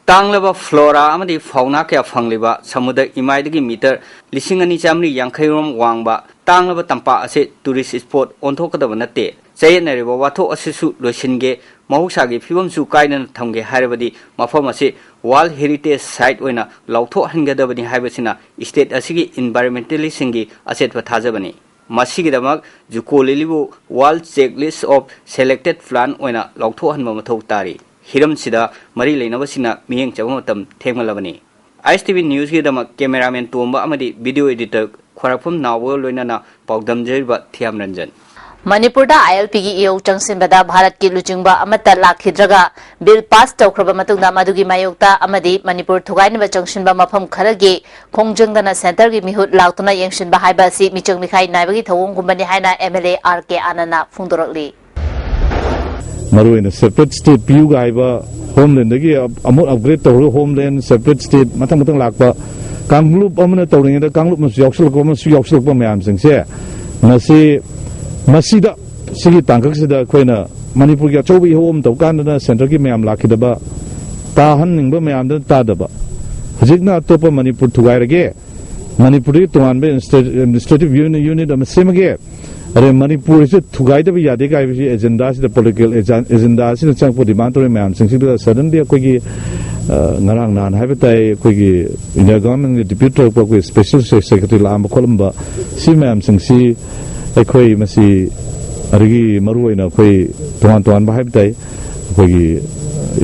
ꯇꯥꯡꯂꯕ ꯐ꯭ꯂꯣꯔꯥ ꯑꯃꯗꯤ ꯐꯥꯎꯅꯥ ꯀꯌꯥ ꯐꯪꯂꯤꯕ ꯁꯃꯨꯗ꯭ꯔ ꯏꯃꯥꯏꯗꯒꯤ ꯃꯤꯇꯔ ꯂꯤꯁꯤꯡ ꯑꯅꯤ ꯆꯥꯃꯔꯤ ꯌꯥꯡꯈꯩ ꯔꯣꯝ ꯋꯥꯡꯕ ꯇꯥꯡꯂꯕ ꯇꯝꯄꯥꯛ ꯑꯁꯤ ꯇꯨꯔꯤꯁ ꯁ꯭ꯄꯣꯠ ꯑꯣꯟꯊꯣꯛꯀꯗꯕ ꯅꯠꯇꯦ꯫ ꯆꯌꯦꯠꯅꯔꯤꯕ ꯋꯥꯊꯣꯛ ꯑꯁꯤꯁꯨ ꯂꯣꯏꯁꯤꯟꯒꯦ, ꯃꯍꯧꯁꯥꯒꯤ ꯐꯤꯕꯝꯁꯨ ꯀꯥꯏꯗꯅ ꯊꯝꯒꯦ ꯍꯥꯏꯔꯕꯗꯤ ꯃꯐꯝ ꯑꯁꯤ ꯋꯥꯔꯜꯗ ꯍꯦꯔꯤꯇꯦꯖ ꯁꯥꯏꯠ ꯑꯣꯏꯅ ꯂꯥꯎꯊꯣꯛꯍꯟꯒꯗꯕꯅꯤ ꯍꯥꯏꯕꯁꯤꯅ ꯁ꯭ꯇꯦꯠ ꯑꯁꯤꯒꯤ ꯏꯟꯚꯥꯏꯔꯣꯟꯃꯦꯟꯇꯦꯂꯤꯁꯁꯤꯡꯒꯤ ꯑꯆꯦꯠꯄ ꯊꯥꯖꯕꯅꯤ꯫ ꯃꯁꯤꯒꯤꯗꯃꯛ ꯖꯨꯀꯣ ꯂꯤꯂꯤꯕꯨ world checklist of selected plant ꯑꯣꯏꯅ ꯂꯥꯎꯊꯣꯛꯍꯟꯕ ꯃꯊꯧ ꯇꯥꯔꯤ꯫ ꯍꯤꯔꯝꯁꯤꯗ ꯃꯔꯤ ꯂꯩꯅꯕꯁꯤꯡꯅ ꯃꯤꯠꯌꯦꯡ ꯆꯪꯕ ꯃꯇꯝ ꯊꯦꯡꯃꯜꯂꯕꯅꯤ꯫ ꯑꯥꯏ ꯑꯦꯁ ꯇꯤ ꯚꯤ ꯅ꯭ꯌꯨꯁꯀꯤꯗꯃꯛ ꯀꯦꯃꯦꯔꯥꯃꯦꯟ ꯇꯣꯝꯕ ꯑꯃꯗꯤ ꯚꯤꯗꯤꯑꯣ ꯑꯦꯗꯤꯇꯔ ꯈ꯭ꯋꯥꯏꯔꯥꯛꯄꯝ ꯅꯥꯎꯕꯒ ꯂꯣꯏꯅꯅ ꯄꯥꯎꯗꯝꯖꯔꯤꯕ ꯊꯤꯌꯥꯝ ꯔꯟꯖꯟ꯫ ꯃꯅꯤꯄꯨꯔꯗ ꯑꯥꯏ ꯑꯦꯜ ꯄꯤꯒꯤ ꯏꯍꯧ ꯆꯪꯁꯤꯟꯕꯗ ꯚꯥꯔꯠꯀꯤ ꯂꯨꯆꯤꯡꯕ ꯑꯃꯠꯇ ꯂꯥꯛꯈꯤꯗ꯭ꯔꯒ ꯕꯤꯜ ꯄꯥꯁ ꯇꯧꯈ꯭ꯔꯕ ꯃꯇꯨꯡꯗ ꯃꯗꯨꯒꯤ ꯃꯥꯌꯣꯛꯇ ꯑꯃꯗꯤ ꯃꯅꯤꯄꯨꯔ ꯊꯨꯒꯥꯏꯅꯕ ꯆꯪꯁꯤꯟꯕ ꯃꯐꯝ ꯈꯔꯒꯤ ꯈꯣꯡꯖꯪꯗꯅ ꯁꯦꯟꯇꯔꯒꯤ ꯃꯤꯍꯨꯠ ꯂꯥꯛꯇꯨꯅ ꯌꯦꯡꯁꯤꯟꯕ ꯍꯥꯏꯕ ꯑꯁꯤ ꯃꯤꯆꯪ ꯃꯤꯈꯥꯏ ꯅꯥꯏꯕꯒꯤ ꯊꯧꯑꯣꯡꯒꯨꯝꯕꯅꯤ ꯍꯥꯏꯅ ꯑꯦꯝ ꯑꯦꯜ ꯑꯦ ꯑꯥꯔ ꯀꯦ ꯑꯥꯅꯟꯅ ꯐꯣꯡꯗꯣꯔꯛꯂꯤ꯫ ꯃꯔꯨꯑꯣꯏꯅ ꯁꯦꯄꯔꯦꯠ ꯁ꯭ꯇꯦꯠ ꯄꯤꯌꯨꯒ ꯍꯥꯏꯕ ꯍꯣꯝꯂꯦꯟꯗꯒꯤ ꯑꯃꯨꯛ ꯑꯞꯒ꯭ꯔꯦꯗ ꯇꯧꯔꯒ ꯍꯣꯝꯂꯦꯟ ꯁꯦꯄꯔꯦꯠ ꯁ꯭ꯇꯦꯠ ꯃꯊꯪ ꯃꯊꯪ ꯂꯥꯛꯄ, ꯀꯥꯡꯂꯨꯞ ꯑꯃꯅ ꯇꯧꯔꯤꯉꯩꯗ ꯀꯥꯡꯂꯨꯞ ꯑꯃꯁꯨ ꯌꯥꯎꯁꯤꯜꯂꯛꯄ ꯑꯃꯁꯨ ꯌꯥꯎꯁꯤꯜꯂꯛꯄ ꯃꯌꯥꯝꯁꯤꯡꯁꯦ ꯃꯁꯤ ꯃꯁꯤꯗ ꯁꯤꯒꯤ ꯇꯥꯡꯀꯛꯁꯤꯗ ꯑꯩꯈꯣꯏꯅ ꯃꯅꯤꯄꯨꯔꯒꯤ ꯑꯆꯧꯕ ꯏꯍꯧ ꯑꯃ ꯇꯧ ꯀꯥꯟꯗꯅ ꯁꯦꯟꯇꯔꯒꯤ ꯃꯌꯥꯝ ꯂꯥꯛꯈꯤꯗꯕ, ꯇꯥꯍꯟꯅꯤꯡꯕ ꯃꯌꯥꯝꯗꯨꯅ ꯇꯥꯗꯕ, ꯍꯧꯖꯤꯛꯅ ꯑꯇꯣꯞꯄ ꯃꯅꯤꯄꯨꯔ ꯊꯨꯒꯥꯏꯔꯒꯦ, ꯃꯅꯤꯄꯨꯔꯗꯒꯤ ꯇꯣꯉꯥꯟꯕ ꯑꯦꯗꯃꯤꯅꯤꯁꯇ꯭ꯔꯦꯇꯤꯚ ꯌꯨꯅꯤꯠ ꯑꯃ ꯁꯦꯝꯃꯒꯦ, ꯑꯗꯩ ꯃꯅꯤꯄꯨꯔꯁꯦ ꯊꯨꯒꯥꯏꯗꯕ ꯌꯥꯗꯦ ꯀꯥꯏꯕꯁꯤ ꯑꯦꯖꯦꯟꯗꯥꯁꯤꯗ, ꯄꯣꯂꯤꯇꯤꯀꯦꯜ ꯑꯦꯖꯦꯟꯗꯥꯁꯤꯅ ꯆꯪꯉꯛꯄ ꯗꯤꯃꯥꯟ ꯇꯧꯔꯤꯕ ꯃꯌꯥꯝꯁꯤꯡꯁꯤꯗ ꯁꯗꯟꯂꯤ ꯑꯩꯈꯣꯏꯒꯤ ꯉꯔꯥꯡ ꯅꯍꯥꯟ ꯍꯥꯏꯕ ꯇꯥꯏ, ꯑꯩꯈꯣꯏꯒꯤ ꯏꯟꯗꯤꯌꯥ ꯒꯚꯔꯟꯃꯦꯟꯒꯤ ꯗꯤꯄ꯭ꯌꯨꯠ ꯇꯧꯔꯛꯄ ꯑꯩꯈꯣꯏ ꯁ꯭ꯄꯦꯁꯦꯜ ꯁꯦꯀ꯭ꯔꯦꯇꯔꯤ ꯂꯥꯛꯑꯝꯕ ꯈꯣꯠꯂꯝꯕ, ꯁꯤ ꯃꯌꯥꯝꯁꯤꯡꯁꯤ ꯑꯩꯈꯣꯏ ꯃꯁꯤ ꯑꯗꯒꯤ ꯃꯔꯨꯑꯣꯏꯅ ꯑꯩꯈꯣꯏ ꯇꯣꯉꯥꯟ ꯇꯣꯉꯥꯟꯕ ꯍꯥꯏꯕ ꯇꯥꯏ, ꯑꯩꯈꯣꯏꯒꯤ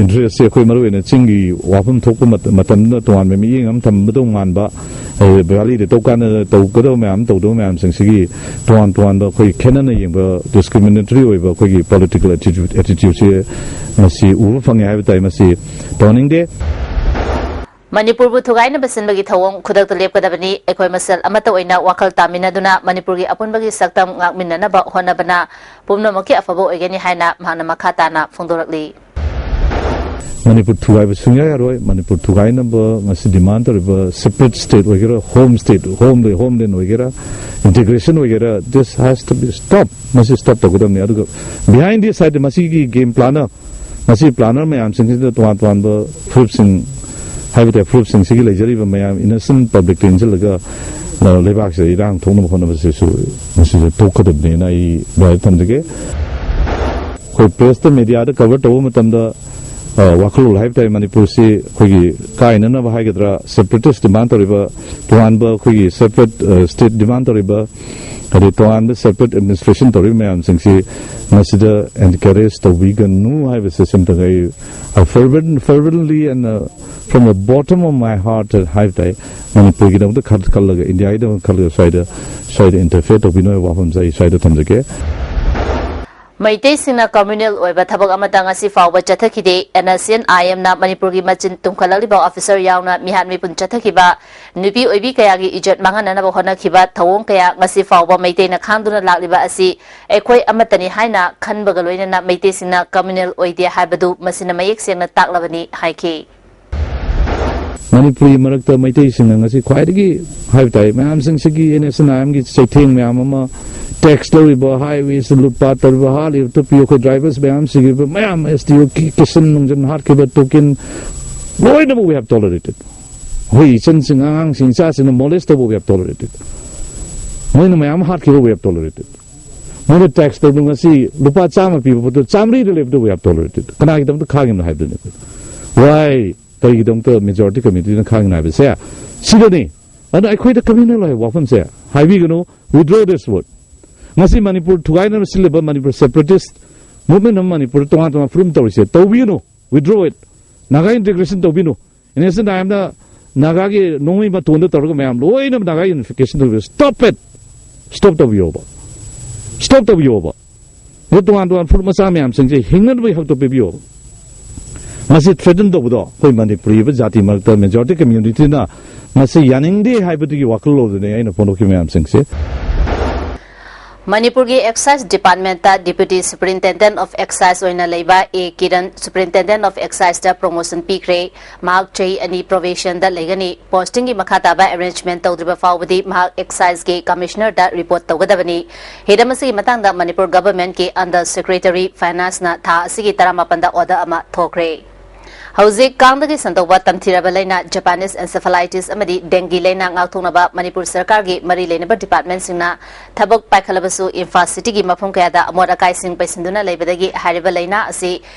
ꯏꯟꯇꯔꯦꯁꯁꯦ ꯑꯩꯈꯣꯏ ꯃꯔꯨꯑꯣꯏꯅ ꯆꯤꯡꯒꯤ ꯋꯥꯐꯝ ꯊꯣꯛꯄ ꯃꯇꯝꯗ ꯇꯣꯉꯥꯟꯕ ꯃꯤꯠꯌꯦꯡ ꯑꯃ ꯊꯝꯕꯗꯧ ꯃꯥꯟꯕ, ꯚꯦꯂꯤꯗ ꯇꯧ ꯀꯥꯟꯗ ꯇꯧꯒꯗꯕ ꯃꯌꯥꯝ, ꯇꯧꯗꯕ ꯃꯌꯥꯝꯁꯤꯡꯁꯤꯒꯤ ꯇꯣꯉꯥꯟ ꯇꯣꯉꯥꯟꯕ ꯑꯩꯈꯣꯏ ꯈꯦꯠꯅꯅ ꯌꯦꯡꯕ, ꯗꯤꯁꯀ꯭ꯔꯤꯃꯤꯅꯦꯇꯔꯤ ꯑꯣꯏꯕ ꯑꯩꯈꯣꯏꯒꯤ ꯄꯣꯂꯤꯇꯤꯀꯦꯜ ꯑꯦꯇꯤꯇ꯭ꯌꯨꯠꯁꯦ ꯃꯁꯤ ꯎꯕ ꯐꯪꯉꯦ ꯍꯥꯏꯕ ꯇꯥꯏ꯫ ꯃꯁꯤ ꯇꯧꯍꯟꯅꯤꯡꯗꯦ꯫ ꯃꯅꯤꯄꯨꯔꯕꯨ ꯊꯨꯒꯥꯏꯅꯕ ꯁꯤꯟꯕꯒꯤ ꯊꯧꯑꯣꯡ ꯈꯨꯗꯛꯇ ꯂꯦꯞꯀꯗꯕꯅꯤ꯫ ꯑꯩꯈꯣꯏ ꯃꯁꯦꯜ ꯑꯃꯠꯇ ꯑꯣꯏꯅ ꯋꯥꯈꯜ ꯇꯥꯃꯤꯟꯅꯗꯨꯅ ꯃꯅꯤꯄꯨꯔꯒꯤ ꯑꯄꯨꯟꯕꯒꯤ ꯁꯛꯇꯝ ꯉꯥꯛꯃꯤꯟꯅꯅꯕ ꯍꯣꯠꯅꯕꯅ ꯄꯨꯝꯅꯃꯛꯀꯤ ꯑꯐꯕ ꯑꯣꯏꯒꯅꯤ ꯍꯥꯏꯅ ꯃꯍꯥꯛꯅ ꯃꯈꯥ ꯇꯥꯅ ꯐꯣꯡꯗꯣꯔꯛꯂꯤ꯫ ꯃꯅꯤꯄꯨꯔ ꯊꯨꯒꯥꯏꯕ ꯁꯨꯡꯌꯥ ꯌꯥꯔꯣꯏ꯫ ꯃꯅꯤꯄꯨꯔ ꯊꯨꯒꯥꯏꯅꯕ ꯉꯁꯤ ꯗꯤꯃꯥꯟ ꯇꯧꯔꯤꯕ ꯁꯦꯄꯔꯦꯠ ꯁ꯭ꯇꯦꯠ ꯑꯣꯏꯒꯦꯔꯥ, ꯍꯣꯝ ꯁ꯭ꯇꯦꯠ, ꯍꯣꯝ ꯍꯣꯝꯂꯦꯟ ꯑꯣꯏꯒꯦꯔꯥ, ꯏꯟꯇꯤꯒ꯭ꯔꯦꯁꯟ ꯑꯣꯏꯒꯦꯔꯥ, this has to be stop꯫ ꯃꯁꯤ ꯁ꯭ꯇꯣꯞ ꯇꯧꯒꯗꯕꯅꯤ꯫ ꯑꯗꯨꯒ behind this ꯍꯥꯏꯗꯤ ꯃꯁꯤꯒꯤ ꯒꯦꯝ ꯄ꯭ꯂꯥꯟꯅ ꯃꯁꯤ planner ꯃꯌꯥꯝꯁꯤꯡꯁꯤꯗ ꯇꯣꯉꯥꯟ ꯇꯣꯉꯥꯟꯕ ꯐꯨꯔꯨꯞꯁꯤꯡ, ꯍꯥꯏꯕ ꯇꯥꯏ, ꯐꯨꯔꯨꯞꯁꯤꯡꯁꯤꯒꯤ ꯂꯩꯖꯔꯤꯕ ꯃꯌꯥꯝ innocent publicꯇ ꯏꯟꯁꯤꯜꯂꯒ, ꯑ, ꯂꯩꯕꯥꯛꯁꯤꯗ ꯏꯔꯥꯡ ꯊꯣꯛꯅꯕ ꯍꯣꯠꯅꯕꯁꯤꯁꯨ ꯃꯁꯤꯁꯨ ꯇꯣꯛꯀꯗꯕꯅꯦꯅ ꯑꯩ ꯑꯗꯨꯃꯥꯏꯅ ꯊꯝꯖꯒꯦ꯫ ꯑꯩꯈꯣꯏ pressꯇ, mediaꯗ cover ꯇꯧꯕ ꯃꯇꯝꯗ, ꯑ, ꯋꯥꯈꯜꯂꯣꯟ ꯍꯥꯏꯕ ꯇꯥꯏ, ꯃꯅꯤꯄꯨꯔꯁꯤ ꯑꯩꯈꯣꯏꯒꯤ ꯀꯥꯏꯅꯅꯕ ꯍꯥꯏꯒꯗ꯭ꯔꯥ, separatist demand ꯇꯧꯔꯤꯕ, ꯇꯣꯉꯥꯟꯕ ꯑꯩꯈꯣꯏꯒꯤ separate, ꯑ, state demand ꯇꯧꯔꯤꯕ, ꯑꯗꯩ ꯇꯣꯉꯥꯟꯕ separate administration ꯇꯧꯔꯤꯕ ꯃꯌꯥꯝꯁꯤꯡꯁꯤ ꯃꯁꯤꯗ encourage ꯇꯧꯕꯤꯒꯅꯨ ꯍꯥꯏꯕꯁꯦ ꯁꯤꯝꯇꯪ ꯑꯩ, I fervent-, fervently and, uh, from the bottom of my heart ꯍꯥꯏꯕ ꯇꯥꯏ, ꯃꯅꯤꯄꯨꯔꯒꯤꯗꯃꯛꯇ ꯈꯜ-, ꯈꯜꯂꯒ, ꯏꯟꯗꯤꯌꯥꯒꯤꯗꯃꯛꯇ ꯈꯜꯂꯒ ꯁ꯭ꯋꯥꯏꯗ, ꯁ꯭ꯋꯥꯏꯗ interfere ꯇꯧꯕꯤꯅꯨ ꯍꯥꯏꯕ ꯋꯥꯐꯝꯁꯦ ꯑꯩ ꯁ꯭ꯋꯥꯏꯗ ꯊꯝꯖꯒꯦ꯫ ꯃꯩꯇꯩꯁꯤꯡꯅ communal ꯑꯣꯏꯕ ꯊꯕꯛ ꯑꯃꯠꯇ ꯉꯁꯤ ꯐꯥꯎꯕ ꯆꯠꯊꯈꯤꯗꯦ꯫ NSCN-IMꯅ ꯃꯅꯤꯄꯨꯔꯒꯤ ꯃꯆꯤꯟ ꯇꯨꯝꯈꯠꯂꯛꯂꯤꯕ officer ꯌꯥꯎꯅ ꯃꯤꯍꯥꯠ ꯃꯤꯄꯨꯟ ꯆꯠꯊꯈꯤꯕ, ꯅꯨꯄꯤ ꯑꯣꯏꯕꯤ ꯀꯌꯥꯒꯤ ꯏꯖꯠ ꯃꯥꯡꯍꯟꯅꯅꯕ ꯍꯣꯠꯅꯈꯤꯕ ꯊꯧꯑꯣꯡ ꯀꯌꯥ ꯉꯁꯤ ꯐꯥꯎꯕ ꯃꯩꯇꯩꯅ ꯈꯥꯡꯗꯨꯅ ꯂꯥꯛꯂꯤꯕ ꯑꯁꯤ ꯑꯩꯈꯣꯏ ꯑꯃꯠꯇꯅꯤ ꯍꯥꯏꯅ ꯈꯟꯕꯒ ꯂꯣꯏꯅꯅ ꯃꯩꯇꯩꯁꯤꯡꯅ communal ꯑꯣꯏꯗꯦ ꯍꯥꯏꯕꯗꯨ ꯃꯁꯤꯅ ꯃꯌꯦꯛ ꯁꯦꯡꯅ ꯇꯥꯛꯂꯕꯅꯤ ꯍꯥꯏꯈꯤ꯫ ꯃꯅꯤꯄꯨꯔꯤ ꯃꯔꯛꯇ ꯃꯩꯇꯩꯁꯤꯡꯅ ꯉꯁꯤ ꯈ꯭ꯋꯥꯏꯗꯒꯤ ꯍꯥꯏꯕ ꯇꯥꯏ, ꯃꯌꯥꯝꯁꯤꯡꯁꯤꯒꯤ NSCN-IMꯒꯤ ꯆꯩꯊꯦꯡ ꯃꯌꯥꯝ ꯑꯃ, tax ꯂꯧꯔꯤꯕ, highways ꯂꯨꯠꯄꯥꯠ ꯇꯧꯔꯤꯕ, ꯍꯥꯠꯂꯤꯕ, ꯇꯨꯞꯄꯤ, ꯑꯩꯈꯣꯏ drivers ꯃꯌꯥꯝ ꯁꯤꯈꯤꯕ ꯃꯌꯥꯝ, STO ꯀꯤ-, ꯀꯤꯁꯟ ꯅꯨꯡꯖꯟ ꯍꯥꯠꯈꯤꯕ, ꯇꯣꯀꯤꯟ, ꯂꯣꯏꯅꯃꯛ we have tolerated꯫ ꯑꯩꯈꯣꯏ ꯏꯆꯟꯁꯤꯡ, ꯑꯉꯥꯡꯁꯤꯡ, ꯏꯆꯥꯁꯤꯡꯅ molest ꯇꯧꯕ we have tolerated꯫ ꯃꯣꯏꯅ ꯃꯌꯥꯝ ꯍꯥꯠꯈꯤꯕ we have tolerated꯫ ꯃꯣꯏꯅ tax ꯇꯧꯗꯨꯅ ꯉꯁꯤ ꯂꯨꯄꯥ ꯆꯥꯝꯃ ꯄꯤꯕ ꯄꯣꯠꯇꯨ ꯆꯥꯃꯔꯤꯗ ꯂꯩꯕꯗꯨ we have tolerated꯫ ꯀꯅꯥꯒꯤꯗꯃꯛꯇ ꯈꯥꯡꯉꯤꯕꯅꯣ ꯍꯥꯏꯕꯗꯨꯅꯤ꯫ Why? ꯀꯔꯤꯒꯤꯗꯃꯛꯇ majority communityꯅ ꯈꯥꯡꯉꯤꯅꯣ ꯍꯥꯏꯕꯁꯦ ꯁꯤꯗꯅꯤ꯫ ꯑꯗꯨꯅ ꯑꯩꯈꯣꯏꯗ communal ꯍꯥꯏꯕ ꯋꯥꯐꯝꯁꯦ ꯍꯥꯏꯕꯤꯒꯅꯨ, withdraw this word꯫ ꯉꯁꯤ ꯃꯅꯤꯄꯨꯔ ꯊꯨꯒꯥꯏꯅꯕ ꯁꯤꯜꯂꯤꯕ ꯃꯅꯤꯄꯨꯔ separatist movement ꯑꯃ ꯃꯅꯤꯄꯨꯔꯗ ꯇꯣꯉꯥꯟ ꯇꯣꯉꯥꯟ ꯐꯨꯔꯨꯞ ꯇꯧꯔꯤꯁꯦ ꯇꯧꯕꯤꯒꯅꯨ, withdraw it꯫ Naga integration ꯇꯧꯕꯤꯅꯨ꯫ NSCN-IMꯅ ꯅꯥꯒꯥꯒꯤ ꯅꯣꯡꯃꯩ ꯃꯇꯣꯟꯗ ꯇꯧꯔꯒ ꯃꯌꯥꯝ ꯂꯣꯏꯅꯃꯛ ꯅꯥꯒꯥ unification ꯇꯧꯕꯤꯌꯨ꯫ Stop it! Stop ꯇꯧꯕꯤꯌꯣꯕ꯫ Stop ꯇꯧꯕꯤꯌꯣꯕ꯫ ꯑꯗ ꯇꯣꯉꯥꯟ ꯇꯣꯉꯥꯟ ꯐꯨꯔꯨꯞ ꯃꯆꯥ ꯃꯌꯥꯝꯁꯤꯡꯁꯦ ꯍꯤꯡꯅꯅꯕꯒꯤ ꯍꯛꯇꯣ ꯄꯤꯕꯤꯌꯣꯕ꯫ ꯃꯁꯤ threaten ꯇꯧꯕꯗꯣ ꯑꯩꯈꯣꯏ ꯃꯅꯤꯄꯨꯔꯤ ꯑꯣꯏꯕ ꯖꯥꯇꯤ ꯃꯔꯛꯇ majority communityꯅ ꯃꯁꯤ ꯌꯥꯅꯤꯡꯗꯦ ꯍꯥꯏꯕꯗꯨꯒꯤ ꯋꯥꯈꯜꯂꯣꯟꯗꯨꯅꯦ ꯑꯩꯅ ꯐꯣꯡꯗꯣꯛꯈꯤꯕ ꯃꯌꯥꯝꯁꯤꯡꯁꯦ꯫ ꯃꯅꯤꯄꯨꯔꯒꯤ Excise Department ꯇ Deputy Superintendent of Excise ꯑꯣꯏꯅ ꯂꯩꯕ ꯑꯦ ꯀꯤꯔꯟ Superintendent of Excise ꯇ promotion ꯄꯤꯈ꯭ꯔꯦ꯫ ꯃꯍꯥꯛ ꯆꯍꯤ ꯑꯅꯤ probation ꯗ ꯂꯩꯒꯅꯤ꯫ Posting ꯒꯤ ꯃꯈꯥ ꯇꯥꯕ arrangement ꯇꯧꯗ꯭ꯔꯤꯕ ꯐꯥꯎꯕꯗꯤ ꯃꯍꯥꯛ Excise ꯀꯤ Commissioner ꯗ report ꯇꯧꯒꯗꯕꯅꯤ꯫ ꯍꯤꯔꯝ ꯑꯁꯤꯒꯤ ꯃꯇꯥꯡꯗ ꯃꯅꯤꯄꯨꯔ Government ꯀꯤ Under Secretary Finance ꯅ ꯊꯥ ꯑꯁꯤꯒꯤ ꯇꯔꯥꯃꯥꯄꯟꯗ order ꯑꯃ ꯊꯣꯛꯈ꯭ꯔꯦ꯫ ꯍꯧꯖꯤꯛ ꯀꯥꯡꯗꯒꯤ ꯁꯟꯗꯣꯛꯄ ꯇꯝꯊꯤꯔꯕ ꯂꯥꯏꯅꯥ Japanese encephalitis ꯑꯃꯗꯤ dengue ꯂꯥꯏꯅꯥ ꯉꯥꯛꯊꯣꯛꯅꯕ ꯃꯅꯤꯄꯨꯔ ꯁꯔꯀꯥꯔꯒꯤ ꯃꯔꯤ ꯂꯩꯅꯕ department ꯁꯤꯡꯅ ꯊꯕꯛ ꯄꯥꯏꯈꯠꯂꯕꯁꯨ ꯏꯝꯐꯥꯜ city ꯒꯤ ꯃꯐꯝ ꯀꯌꯥꯗ ꯑꯃꯣꯠ ꯑꯀꯥꯏꯁꯤꯡ ꯄꯩꯁꯤꯟꯗꯨꯅ ꯂꯩꯕꯗꯒꯤ ꯍꯥꯏꯔꯤꯕ ꯂꯥꯏꯅꯥ ꯑꯁꯤ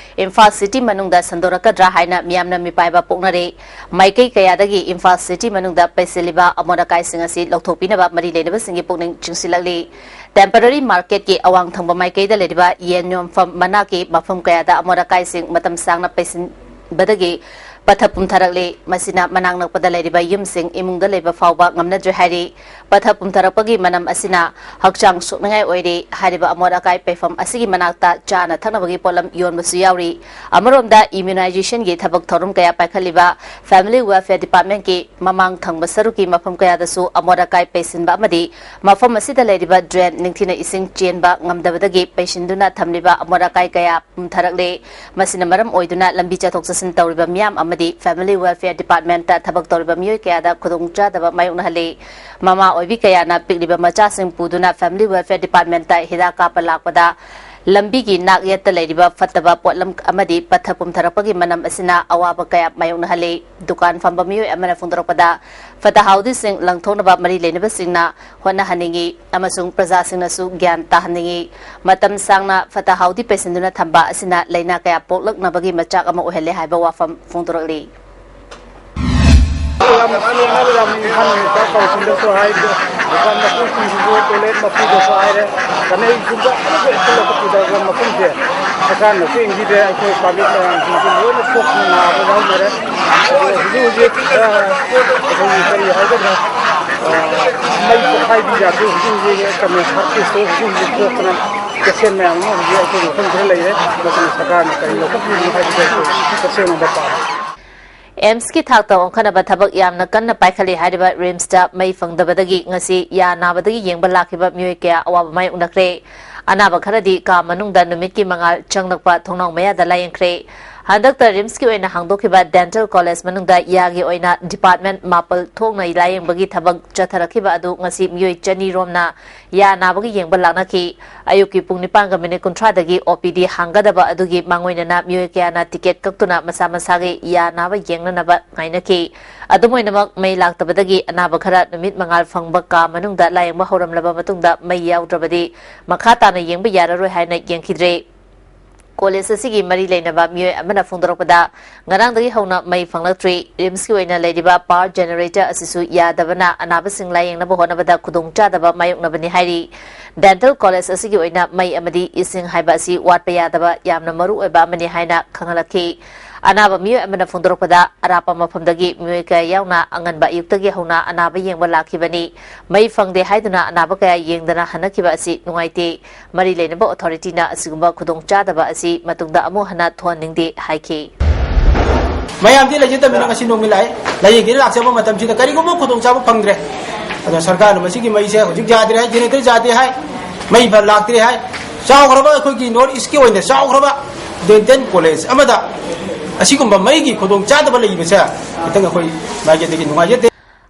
ꯏꯝꯐꯥꯜ city ꯃꯅꯨꯡꯗ ꯁꯟꯗꯣꯔꯛꯀꯗ꯭ꯔꯥ ꯍꯥꯏꯅ ꯃꯤꯌꯥꯝꯅ ꯃꯤꯄꯥꯏꯕ ꯄꯣꯛꯅꯔꯦ꯫ ꯃꯥꯏꯀꯩ ꯀꯌꯥꯗꯒꯤ ꯏꯝꯐꯥꯜ city ꯃꯅꯨꯡꯗ ꯄꯩꯁꯤꯜꯂꯤꯕ ꯑꯃꯣꯠ ꯑꯀꯥꯏꯁꯤꯡ ꯑꯁꯤ ꯂꯧꯊꯣꯛꯄꯤꯅꯕ ꯃꯔꯤ ꯂꯩꯅꯕꯁꯤꯡꯒꯤ ꯄꯨꯛꯅꯤꯡ ꯆꯤꯡꯁꯤꯜꯂꯛꯂꯤ꯫ Temporary market ꯀꯤ ꯑꯋꯥꯡ ꯊꯪꯕ ꯃꯥꯏꯀꯩꯗ ꯂꯩꯔꯤꯕ ꯌꯦꯟ ꯌꯣꯟꯐꯝ ꯃꯅꯥꯛꯀꯤ ꯃꯐꯝ ꯀꯌꯥꯗ ꯑꯃꯣꯠ ꯑꯀꯥꯏꯁꯤꯡ ꯃꯇꯝ ꯁꯥꯡꯅ ꯄꯩꯁꯤꯟꯕꯗꯒꯤ ꯄꯠꯊ ꯄꯨꯝꯊꯔꯛꯂꯤ꯫ ꯃꯁꯤꯅ ꯃꯅꯥꯛ ꯅꯛꯄꯗ ꯂꯩꯔꯤꯕ ꯌꯨꯝꯁꯤꯡ ꯏꯃꯨꯡꯗ ꯂꯩꯕ ꯐꯥꯎꯕ ꯉꯝꯅꯗ꯭ꯔꯦ ꯍꯥꯏꯔꯤ꯫ ꯄꯠꯊ ꯄꯨꯝꯊꯔꯛꯄꯒꯤ ꯃꯅꯝ ꯑꯁꯤꯅ ꯍꯛꯆꯥꯡ ꯁꯣꯛꯅꯤꯡꯉꯥꯏ ꯑꯣꯏꯔꯤ꯫ ꯍꯥꯏꯔꯤꯕ ꯑꯃꯣꯠ ꯑꯀꯥꯏ ꯄꯩꯐꯝ ꯑꯁꯤꯒꯤ ꯃꯅꯥꯛꯇ ꯆꯥꯅ ꯊꯛꯅꯕꯒꯤ ꯄꯣꯠꯂꯝ ꯌꯣꯟꯕꯁꯨ ꯌꯥꯎꯔꯤ꯫ ꯑꯃꯔꯣꯝꯗ, immunization ꯒꯤ ꯊꯕꯛ ꯊꯧꯔꯝ ꯀꯌꯥ ꯄꯥꯏꯈꯠꯂꯤꯕ Family Welfare Department ꯀꯤ ꯃꯃꯥꯡ ꯊꯪꯕ ꯁꯔꯨꯛꯀꯤ ꯃꯐꯝ ꯀꯌꯥꯗꯁꯨ ꯑꯃꯣꯠ ꯑꯀꯥꯏ ꯄꯩꯁꯤꯟꯕ ꯑꯃꯗꯤ ꯃꯐꯝ ꯑꯁꯤꯗ ꯂꯩꯔꯤꯕ drain ꯅꯤꯡꯊꯤꯅ ꯏꯁꯤꯡ ꯆꯦꯟꯕ ꯉꯝꯗꯕꯗꯒꯤ ꯄꯩꯁꯤꯟꯗꯨꯅ ꯊꯝꯂꯤꯕ ꯑꯃꯣꯠ ꯑꯀꯥꯏ ꯀꯌꯥ ꯄꯨꯝꯊꯔꯛꯂꯦ꯫ ꯃꯁꯤꯅ ꯃꯔꯝ ꯑꯣꯏꯗꯨꯅ ꯂꯝꯕꯤ ꯆꯠꯊꯣꯛ ꯆꯠꯁꯤꯟ ꯇꯧꯔꯤꯕ ꯃꯤꯌꯥꯝ ꯑꯃꯗꯤ Family Welfare Department ꯇ ꯊꯕꯛ ꯇꯧꯔꯤꯕ ꯃꯤꯑꯣꯏ ꯀꯌꯥꯗ ꯈꯨꯗꯣꯡꯆꯥꯗꯕ ꯃꯥꯌꯣꯛꯅꯍꯜꯂꯤ꯫ ꯃꯃꯥ ꯑꯣꯏꯕꯤ ꯀꯌꯥꯅ ꯄꯤꯛꯂꯤꯕ ꯃꯆꯥꯁꯤꯡ ꯄꯨꯗꯨꯅ Family Welfare Department ꯇ ꯍꯤꯗꯥꯛ ꯀꯥꯞꯄ ꯂꯥꯛꯄꯗ ꯂꯝꯕꯤꯒꯤ ꯅꯥꯛ ꯌꯦꯠꯇ ꯂꯩꯔꯤꯕ ꯐꯠꯇꯕ ꯄꯣꯠꯂꯝ ꯑꯃꯗꯤ ꯄꯠꯊ ꯄꯨꯝꯊꯔꯛꯄꯒꯤ ꯃꯅꯝ ꯑꯁꯤꯅ ꯑꯋꯥꯕ ꯀꯌꯥ ꯃꯥꯌꯣꯛꯅꯍꯜꯂꯤ꯫ ꯗꯨꯀꯥꯟ ꯐꯝꯕ ꯃꯤꯑꯣꯏ ꯑꯃꯅ ꯐꯣꯡꯗꯣꯔꯛꯄꯗ, ꯐꯠꯇ ꯍꯥꯎꯗꯤꯁꯤꯡ ꯂꯪꯊꯣꯛꯅꯕ ꯃꯔꯤ ꯂꯩꯅꯕꯁꯤꯡꯅ ꯍꯣꯠꯅꯍꯟꯅꯤꯡꯏ ꯑꯃꯁꯨꯡ ꯄ꯭ꯔꯖꯥꯁꯤꯡꯅꯁꯨ ꯒ꯭ꯌꯥꯟ ꯇꯥꯍꯟꯅꯤꯡꯏ꯫ ꯃꯇꯝ ꯁꯥꯡꯅ ꯐꯠꯇ ꯍꯥꯎꯗꯤ ꯄꯩꯁꯤꯟꯗꯨꯅ ꯊꯝꯕ ꯑꯁꯤꯅ ꯂꯥꯏꯅꯥ ꯀꯌꯥ ꯄꯣꯛꯂꯛꯅꯕꯒꯤ ꯃꯆꯥꯛ ꯑꯃ ꯑꯣꯏꯍꯜꯂꯦ ꯍꯥꯏꯕ ꯋꯥꯐꯝ ꯐꯣꯡꯗꯣꯔꯛꯂꯤ꯫ ꯌꯥꯝ ꯁꯦꯡꯅꯕ, ꯌꯥꯝ ꯏꯪꯍꯟꯅ ꯆꯥꯛ ꯀꯧꯁꯤꯡꯗꯁꯨ ꯍꯥꯏ, ꯗꯨꯀꯥꯟ ꯃꯄꯨꯁꯤꯡꯁꯤꯁꯨ, toilet ꯃꯄꯨꯗꯁꯨ ꯍꯥꯏꯔꯦ, ꯀꯅꯩꯒꯨꯝꯕ ꯑꯃꯠꯇ ꯂꯧꯈꯠꯄꯤꯗꯕ ꯃꯐꯝꯁꯦ ꯁꯔꯀꯥꯔꯅꯁꯨ ꯌꯦꯡꯕꯤꯗꯦ꯫ ꯑꯩꯈꯣꯏ public ꯃꯌꯥꯝꯁꯤꯡꯁꯨ ꯂꯣꯏꯅ ꯁꯣꯛꯇꯅ ꯅꯥꯕ ꯌꯥꯎꯅꯔꯦ꯫ ꯑꯗꯣ ꯍꯧꯖꯤꯛ ꯍꯧꯖꯤꯛ, ꯑ, ꯑꯩꯈꯣꯏꯒꯤ ꯀꯔꯤ ꯍꯥꯏꯒꯗ꯭ꯔꯥ, ꯑ, ꯃꯩ ꯄꯣꯈꯥꯏꯕꯤ ꯖꯥꯠꯇꯨ ꯍꯧꯖꯤꯛ ꯍꯧꯖꯤꯛ ꯀꯩꯅꯣ ꯍꯥꯔꯠ ꯄꯦꯁꯇꯨ ꯍꯧꯖꯤꯛ ꯍꯧꯖꯤꯛ ꯊꯣꯛꯇꯅ patient ꯃꯌꯥꯝ ꯑꯃ ꯍꯧꯖꯤꯛ ꯑꯩꯈꯣꯏ ꯃꯐꯝꯁꯤꯗ ꯂꯩꯔꯦ꯫ ꯃꯁꯤꯅ ꯁꯔꯀꯥꯔꯅ ꯀꯔꯤ ꯂꯧꯈꯠꯄꯤꯕꯅꯣ ꯍꯥꯏꯕꯗꯣ ꯑꯩꯈꯣꯏ ꯇꯁꯦꯡꯅ ꯄꯥꯝꯃꯤ꯫ ꯑꯦꯝꯁꯀꯤ ꯊꯥꯛꯇ ꯑꯣꯟꯈꯠꯅꯕ ꯊꯕꯛ ꯌꯥꯝꯅ ꯀꯟꯅ ꯄꯥꯏꯈꯠꯂꯤ ꯍꯥꯏꯔꯤꯕ ꯔꯤꯝꯁꯇ ꯃꯩ ꯐꯪꯗꯕꯗꯒꯤ ꯉꯁꯤ ꯌꯥ ꯅꯥꯕꯗꯒꯤ ꯌꯦꯡꯕ ꯂꯥꯛꯈꯤꯕ ꯃꯤꯑꯣꯏ ꯀꯌꯥ ꯑꯋꯥꯕ ꯃꯥꯌꯣꯛꯅꯈ꯭ꯔꯦ꯫ ꯑꯅꯥꯕ ꯈꯔꯗꯤ ꯀꯥ ꯃꯅꯨꯡꯗ ꯅꯨꯃꯤꯠꯀꯤ ꯃꯉꯥꯜ ꯆꯪꯂꯛꯄ ꯊꯣꯡꯅꯥꯎ ꯃꯌꯥꯗ ꯂꯥꯌꯦꯡꯈ꯭ꯔꯦ꯫ ꯍꯟꯗꯛꯇ ꯔꯤꯝꯁꯀꯤ ꯑꯣꯏꯅ ꯍꯥꯡꯗꯣꯛꯈꯤꯕ ꯗꯦꯟꯇꯦꯜ ꯀꯣꯂꯦꯖ ꯃꯅꯨꯡꯗ ꯌꯥꯒꯤ ꯑꯣꯏꯅ ꯗꯤꯄꯥꯔꯠꯃꯦꯟ ꯃꯥꯄꯜ ꯊꯣꯛꯅ ꯂꯥꯌꯦꯡꯕꯒꯤ ꯊꯕꯛ ꯆꯠꯊꯔꯛꯈꯤꯕ ꯑꯗꯨ ꯉꯁꯤ ꯃꯤꯑꯣꯏ ꯆꯅꯤ ꯔꯣꯝꯅ ꯌꯥ ꯅꯥꯕꯒꯤ ꯌꯦꯡꯕ ꯂꯥꯛꯅꯈꯤ꯫ ꯑꯌꯨꯛꯀꯤ ꯄꯨꯡ ꯅꯤꯄꯥꯟꯒ ꯃꯤꯅꯤꯠ ꯀꯨꯟꯊ꯭ꯔꯥꯗꯒꯤ ꯑꯣ ꯄꯤ ꯗꯤ ꯍꯥꯡꯒꯗꯕ ꯑꯗꯨꯒꯤ ꯃꯥꯡꯑꯣꯏꯅꯅ ꯃꯤꯑꯣꯏ ꯀꯌꯥꯅ ꯇꯤꯀꯦꯠ ꯀꯛꯇꯨꯅ ꯃꯁꯥ ꯃꯁꯥꯒꯤ ꯌꯥ ꯅꯥꯕ ꯌꯦꯡꯅꯅꯕ ꯉꯥꯏꯅꯈꯤ꯫ ꯑꯗꯨꯝ ꯑꯣꯏꯅꯃꯛ, ꯃꯩ ꯂꯥꯛꯇꯕꯗꯒꯤ ꯑꯅꯥꯕ ꯈꯔ ꯅꯨꯃꯤꯠ ꯃꯉꯥꯜ ꯐꯪꯕ ꯀꯥ ꯃꯅꯨꯡꯗ ꯂꯥꯌꯦꯡꯕ ꯍꯧꯔꯝꯂꯕ ꯃꯇꯨꯡꯗ ꯃꯩ ꯌꯥꯎꯗ꯭ꯔꯕꯗꯤ ꯃꯈꯥ ꯇꯥꯅ ꯌꯦꯡꯕ ꯌꯥꯔꯔꯣꯏ ꯍꯥꯏꯅ ꯌꯦꯡꯈꯤꯗ꯭ꯔꯦ꯫ ꯀꯣꯂꯦꯖ ꯑꯁꯤꯒꯤ ꯃꯔꯤ ꯂꯩꯅꯕ ꯃꯤꯑꯣꯏ ꯑꯃꯅ ꯐꯣꯡꯗꯣꯔꯛꯄꯗ, ꯉꯔꯥꯡꯗꯒꯤ ꯍꯧꯅ ꯃꯩ ꯐꯪꯂꯛꯇ꯭ꯔꯤ꯫ ꯔꯤꯝꯁꯀꯤ ꯑꯣꯏꯅ ꯂꯩꯔꯤꯕ ꯄꯥꯋꯔ ꯖꯦꯅꯦꯔꯦꯇꯔ ꯑꯁꯤꯁꯨ ꯌꯥꯗꯕꯅ ꯑꯅꯥꯕꯁꯤꯡ ꯂꯥꯌꯦꯡꯅꯕ ꯍꯣꯠꯅꯕꯗ ꯈꯨꯗꯣꯡꯆꯥꯗꯕ ꯃꯥꯌꯣꯛꯅꯕꯅꯤ ꯍꯥꯏꯔꯤ꯫ ꯗꯦꯟꯇꯦꯜ ꯀꯣꯂꯦꯖ ꯑꯁꯤꯒꯤ ꯑꯣꯏꯅ ꯃꯩ ꯑꯃꯗꯤ ꯏꯁꯤꯡ ꯍꯥꯏꯕ ꯑꯁꯤ ꯋꯥꯠꯄ ꯌꯥꯗꯕ ꯌꯥꯝꯅ ꯃꯔꯨ ꯑꯣꯏꯕ ꯑꯃꯅꯤ ꯍꯥꯏꯅ ꯈꯪꯍꯜꯂꯛꯈꯤ꯫ ꯑꯅꯥꯕ ꯃꯤꯑꯣꯏ ꯑꯃꯅ ꯐꯣꯡꯗꯣꯔꯛꯄꯗ, ꯑꯔꯥꯞꯄ ꯃꯐꯝꯗꯒꯤ ꯃꯤꯑꯣꯏ ꯀꯌꯥ ꯌꯥꯎꯅ ꯑꯉꯟꯕ ꯑꯌꯨꯛꯇꯒꯤ ꯍꯧꯅ ꯑꯅꯥꯕ ꯌꯦꯡꯕ ꯂꯥꯛꯈꯤꯕꯅꯤ꯫ ꯃꯩ ꯐꯪꯗꯦ ꯍꯥꯏꯗꯨꯅ ꯑꯅꯥꯕ ꯀꯌꯥ ꯌꯦꯡꯗꯅ ꯍꯟꯅꯈꯤꯕ ꯑꯁꯤ ꯅꯨꯡꯉꯥꯏꯇꯦ꯫ ꯃꯔꯤ ꯂꯩꯅꯕ ꯑꯣꯊꯣꯔꯤꯇꯤꯅ ꯑꯁꯤꯒꯨꯝꯕ ꯈꯨꯗꯣꯡꯆꯥꯗꯕ ꯑꯁꯤ ꯃꯇꯨꯡꯗ ꯑꯃꯨꯛ ꯍꯟꯅ ꯊꯣꯛꯍꯟꯅꯤꯡꯗꯦ ꯍꯥꯏꯈꯤ꯫ ꯃꯌꯥꯝꯗꯤ ꯂꯩꯖꯗꯕꯅꯤꯅ ꯉꯁꯤ ꯅꯣꯡꯃ ꯂꯥꯛꯑꯦ꯫ ꯂꯥꯌꯦꯡꯒꯦꯅ ꯂꯥꯛꯆꯕ ꯃꯇꯝꯁꯤꯗ ꯀꯔꯤꯒꯨꯝꯕ ꯈꯨꯗꯣꯡꯆꯥꯕ ꯐꯪꯗ꯭ꯔꯦ꯫ ꯑꯗꯣ ꯁꯔꯀꯥꯔꯅ ꯃꯁꯤꯒꯤ ꯃꯩꯁꯦ ꯍꯧꯖꯤꯛ ꯌꯥꯗ꯭ꯔꯦ ꯍꯥꯏ, ꯖꯦꯅꯦꯔꯦꯇꯔ ꯌꯥꯗꯦ ꯍꯥꯏ, ꯃꯩ ꯐ-, ꯂꯥꯛꯇ꯭ꯔꯦ ꯍꯥꯏ꯫ ꯆꯥꯎꯈ꯭ꯔꯕ ꯑꯩꯈꯣꯏꯒꯤ ꯅꯣꯔꯠ ꯏꯁꯀꯤ ꯑꯣꯏꯅ ꯆꯥꯎꯈ꯭ꯔꯕ ꯗꯦꯟꯇꯦꯜ ꯀꯣꯂꯦꯖ ꯑꯃꯗ ꯑꯁꯤꯒꯨꯝꯕ ꯃꯩꯒꯤ ꯈꯨꯗꯣꯡꯆꯥꯗꯕ ꯂꯩꯕꯁꯦ ꯈꯤꯇꯪ ꯑꯩꯈꯣꯏ ꯃꯥꯏꯀꯩꯗꯒꯤ ꯅꯨꯡꯉꯥꯏꯖꯗꯦ꯫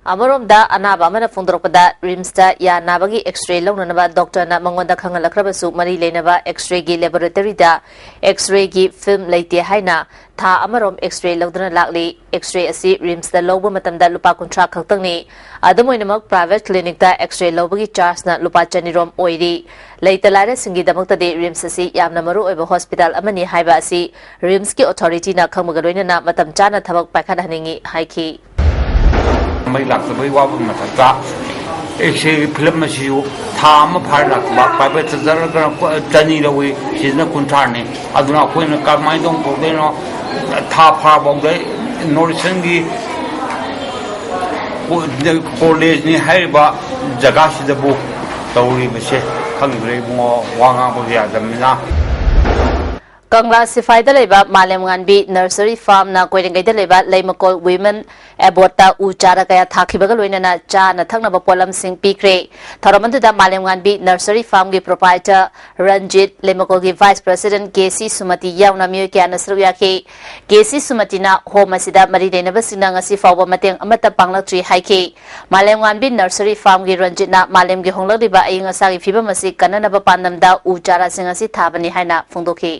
ꯑꯃꯔꯣꯝꯗ, ꯑꯅꯥꯕ ꯑꯃꯅ ꯐꯣꯡꯗꯣꯔꯛꯄꯗ, ꯔꯤꯝꯁꯇ ꯌꯥ ꯅꯥꯕꯒꯤ ꯑꯦꯛꯁꯔꯦ ꯂꯧꯅꯅꯕ ꯗꯣꯛꯇꯔꯅ ꯃꯉꯣꯟꯗ ꯈꯪꯍꯜꯂꯛꯈ꯭ꯔꯕꯁꯨ, ꯃꯔꯤ ꯂꯩꯅꯕ ꯑꯦꯛꯁꯔꯦꯒꯤ ꯂꯦꯕꯣꯔꯦꯇꯔꯤꯗ ꯑꯦꯛꯁꯔꯦꯒꯤ ꯐꯤꯜꯝ ꯂꯩꯇꯦ ꯍꯥꯏꯅ ꯊꯥ ꯑꯃꯔꯣꯝ ꯑꯦꯛꯁꯔꯦ ꯂꯧꯗꯨꯅ ꯂꯥꯛꯂꯤ꯫ ꯑꯦꯛꯁꯔꯦ ꯑꯁꯤ ꯔꯤꯝꯁꯇ ꯂꯧꯕ ꯃꯇꯝꯗ ꯂꯨꯄꯥ ꯀꯨꯟꯊ꯭ꯔꯥ ꯈꯛꯇꯪꯅꯤ꯫ ꯑꯗꯨꯝ ꯑꯣꯏꯅꯃꯛ, ꯄ꯭ꯔꯥꯏꯚꯦꯠ ꯀ꯭ꯂꯤꯅꯤꯛꯇ ꯑꯦꯛꯁꯔꯦ ꯂꯧꯕꯒꯤ ꯆꯥꯔꯖꯅ ꯂꯨꯄꯥ ꯆꯅꯤꯔꯣꯝ ꯑꯣꯏꯔꯤ꯫ ꯂꯩꯇ ꯂꯥꯏꯔꯁꯤꯡꯒꯤꯗꯃꯛꯇꯗꯤ ꯔꯤꯝꯁ ꯑꯁꯤ ꯌꯥꯝꯅ ꯃꯔꯨ ꯑꯣꯏꯕ ꯍꯣꯁꯄꯤꯇꯥꯜ ꯑꯃꯅꯤ ꯍꯥꯏꯕ ꯑꯁꯤ ꯔꯤꯝꯁꯀꯤ ꯑꯣꯊꯣꯔꯤꯇꯤꯅ ꯈꯪꯕꯒ ꯂꯣꯏꯅꯅ ꯃꯇꯝ ꯆꯥꯅ ꯊꯕꯛ ꯄꯥꯏꯈꯠꯍꯟꯅꯤꯡꯏ ꯍꯥꯏꯈꯤ꯫ ꯃꯩ ꯂꯥꯛꯇꯕꯒꯤ ꯋꯥꯕ ꯃꯊꯛꯇ ꯑꯦꯛꯁꯔꯦꯒꯤ ꯐꯤꯂꯝ ꯑꯁꯤꯁꯨ ꯊꯥ ꯑꯃ ꯐꯥꯔ ꯂꯥꯛꯇꯕ, ꯄ꯭ꯔꯥꯏꯚꯦꯠꯇ ꯆꯠꯂꯒꯅ ꯀꯣ-, ꯆꯅꯤ ꯂꯧꯏ, ꯁꯤꯗꯅ ꯀꯨꯟꯊ꯭ꯔꯥꯅꯤ꯫ ꯑꯗꯨꯅ ꯑꯩꯈꯣꯏꯅ ꯀꯃꯥꯏꯅ ꯇꯧ-, ꯇꯧꯗꯣꯏꯅꯣ? ꯊꯥ ꯐꯥꯕꯧꯗ ꯅꯣꯔꯠ ꯏꯁꯇꯔꯟꯒꯤ ꯀꯣ-, ꯀꯣꯂꯦꯖꯅꯤ ꯍꯥꯏꯔꯤꯕ ꯖꯒꯥꯁꯤꯗꯕꯨ ꯇꯧꯔꯤꯕꯁꯦ ꯈꯪꯗ꯭ꯔꯦ ꯏꯕꯨꯡꯉꯣ, ꯋꯥ ꯉꯥꯡꯕꯁꯨ ꯌꯥꯗꯕꯅꯤꯅ꯫ ꯀꯪꯂꯥ ꯁꯤꯐꯥꯏꯗ ꯂꯩꯕ ꯃꯥꯂꯦꯝꯉꯥꯟꯕꯤ ꯅꯔꯁꯔꯤ ꯐꯥꯔꯝꯅ ꯀꯣꯏꯔꯦꯡꯒꯩꯗ ꯂꯩꯕ ꯂꯩꯃꯀꯣꯜ ꯋꯤꯃꯦꯟ ꯑꯦꯕꯣꯔꯠꯇ ꯎ ꯆꯥꯔꯥ ꯀꯌꯥ ꯊꯥꯈꯤꯕꯒ ꯂꯣꯏꯅꯅ ꯆꯥꯅ ꯊꯛꯅꯕ ꯄꯣꯠꯂꯝꯁꯤꯡ ꯄꯤꯈ꯭ꯔꯦ꯫ ꯊꯧꯔꯝ ꯑꯗꯨꯗ ꯃꯥꯂꯦꯝꯉꯥꯟꯕꯤ ꯅꯔꯁꯔꯤ ꯐꯥꯔꯝꯒꯤ ꯄ꯭ꯔꯣꯄꯥꯏꯇꯔ ꯔꯟꯖꯤꯠ, ꯂꯩꯃꯀꯣꯜꯒꯤ vice president K C Sumati ꯌꯥꯎꯅ ꯃꯤꯑꯣꯏ ꯀꯌꯥꯅ ꯁꯔꯨꯛ ꯌꯥꯈꯤ꯫ ꯀꯦ ꯁꯤ ꯁꯨꯃꯇꯤꯅ ꯍꯣꯝ ꯑꯁꯤꯗ ꯃꯔꯤ ꯂꯩꯅꯕꯁꯤꯡꯅ ꯉꯁꯤ ꯐꯥꯎꯕ ꯃꯇꯦꯡ ꯑꯃꯠꯇ ꯄꯥꯡꯂꯛꯇ꯭ꯔꯤ ꯍꯥꯏꯈꯤ꯫ ꯃꯥꯂꯦꯝꯉꯥꯟꯕꯤ ꯅꯔꯁꯔꯤ ꯐꯥꯔꯝꯒꯤ ꯔꯟꯖꯤꯠꯅ ꯃꯥꯂꯦꯝꯒꯤ ꯍꯣꯡꯂꯛꯂꯤꯕ ꯑꯏꯪ ꯑꯁꯥꯒꯤ ꯐꯤꯕꯝ ꯑꯁꯤ ꯀꯟꯅꯅꯕ ꯄꯥꯟꯗꯝꯗ ꯎ ꯆꯥꯔꯥꯁꯤꯡ ꯑꯁꯤ ꯊꯥꯕꯅꯤ ꯍꯥꯏꯅ ꯐꯣꯡꯗꯣꯛꯈꯤ꯫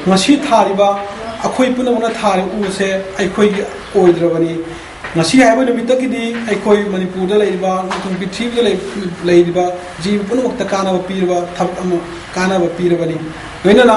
ꯉꯁꯤ ꯊꯥꯔꯤꯕ, ꯑꯩꯈꯣꯏ ꯄꯨꯝꯅꯃꯛꯅ ꯊꯥꯔꯤꯕ ꯎꯁꯦ ꯑꯩꯈꯣꯏꯒꯤ ꯑꯣꯏꯗ꯭ꯔꯕꯅꯤ꯫ ꯉꯁꯤ ꯍꯥꯏꯕ ꯅꯨꯃꯤꯠꯇꯒꯤꯗꯤ ꯑꯩꯈꯣꯏ ꯃꯅꯤꯄꯨꯔꯗ ꯂꯩꯔꯤꯕ ꯑꯃꯁꯨꯡ ꯄ꯭ꯔꯤꯊꯤꯕꯤꯗ ꯂꯩ-, ꯂꯩꯔꯤꯕ ꯖꯤꯕ ꯄꯨꯝꯅꯃꯛꯇ ꯀꯥꯟꯅꯕ ꯄꯤꯔꯕ ꯊꯕꯛ ꯑꯃ, ꯀꯥꯟꯅꯕ ꯄꯤꯔꯕꯅꯤ꯫ ꯂꯣꯏꯅꯅ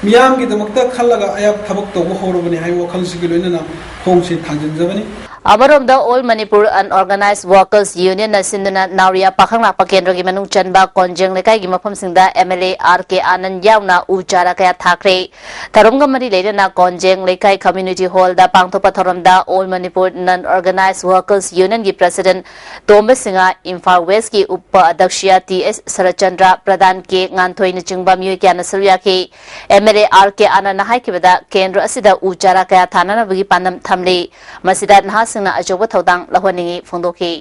ꯃꯤꯌꯥꯝꯒꯤꯗꯃꯛꯇ ꯈꯜꯂꯒ ꯑꯩꯍꯥꯛ ꯊꯕꯛ ꯇꯧꯕ ꯍꯧꯔꯕꯅꯤ ꯍꯥꯏꯕ ꯋꯥꯈꯜꯁꯤꯒꯤ ꯂꯣꯏꯅꯅ ꯈꯣꯡꯁꯦ ꯊꯥꯡꯖꯤꯟꯖꯕꯅꯤ꯫ ꯑꯃꯔꯣꯝꯗ, All Manipur Unorganized Workers Unionꯅ ꯁꯤꯟꯗꯨꯅ ꯅꯥꯎꯔꯤꯌꯥ ꯄꯥꯈꯪ ꯂꯥꯛꯄ ꯀꯦꯟꯗ꯭ꯔꯒꯤ ꯃꯅꯨꯡ ꯆꯟꯕ ꯀꯣꯟꯖꯦꯡ ꯂꯩꯀꯥꯏꯒꯤ ꯃꯐꯝꯁꯤꯡꯗ ꯑꯦꯝ ꯑꯦꯜ ꯑꯦ ꯑꯥꯔ ꯀꯦ ꯑꯥꯅꯟꯗ ꯌꯥꯎꯅ ꯎ ꯆꯥꯔꯥ ꯀꯌꯥ ꯊꯥꯈ꯭ꯔꯦ꯫ ꯊꯧꯔꯝꯒ ꯃꯔꯤ ꯂꯩꯅꯅ ꯀꯣꯟꯖꯦꯡ ꯂꯩꯀꯥꯏ ꯀꯝꯃ꯭ꯌꯨꯅꯤꯇꯤ ꯍꯣꯜꯗ ꯄꯥꯡꯊꯣꯛꯄ ꯊꯧꯔꯝꯗ All Manipur Non-Organized Workers Unionꯒꯤ ꯄ꯭ꯔꯁꯤꯗꯦꯟꯠ ꯇꯣꯝꯕ ꯁꯤꯡꯍ, ꯏꯝꯐꯥꯜ ꯋꯦꯁ꯭ꯠꯀꯤ ꯎꯄ ꯑꯗ꯭ꯌꯛꯁ ꯇꯤ ꯑꯦꯁ ꯁꯔꯠꯆꯟꯗ꯭ꯔ, ꯄ꯭ꯔꯙꯥꯟ ꯀꯦ ꯉꯥꯟꯊꯣꯏꯅ ꯆꯤꯡꯕ ꯃꯤꯑꯣꯏ ꯀꯌꯥꯅ ꯁꯔꯨꯛ ꯌꯥꯈꯤ꯫ M L A R K ꯑꯥꯅꯟꯗꯅ ꯍꯥꯏꯈꯤꯕꯗ, ꯀꯦꯟꯗ꯭ꯔ ꯑꯁꯤꯗ ꯎ ꯆꯥꯔꯥ ꯀꯌꯥ ꯊꯥꯅꯅꯕꯒꯤ ꯄꯥꯟꯗꯝ ꯊꯝꯂꯤ꯫ ꯃꯁꯤꯗ ꯅꯍꯥꯁꯤꯡꯅ ꯑꯆꯧꯕ ꯊꯧꯗꯥꯡ ꯂꯧꯍꯟꯅꯤꯡꯏ ꯐꯣꯡꯗꯣꯛꯈꯤ꯫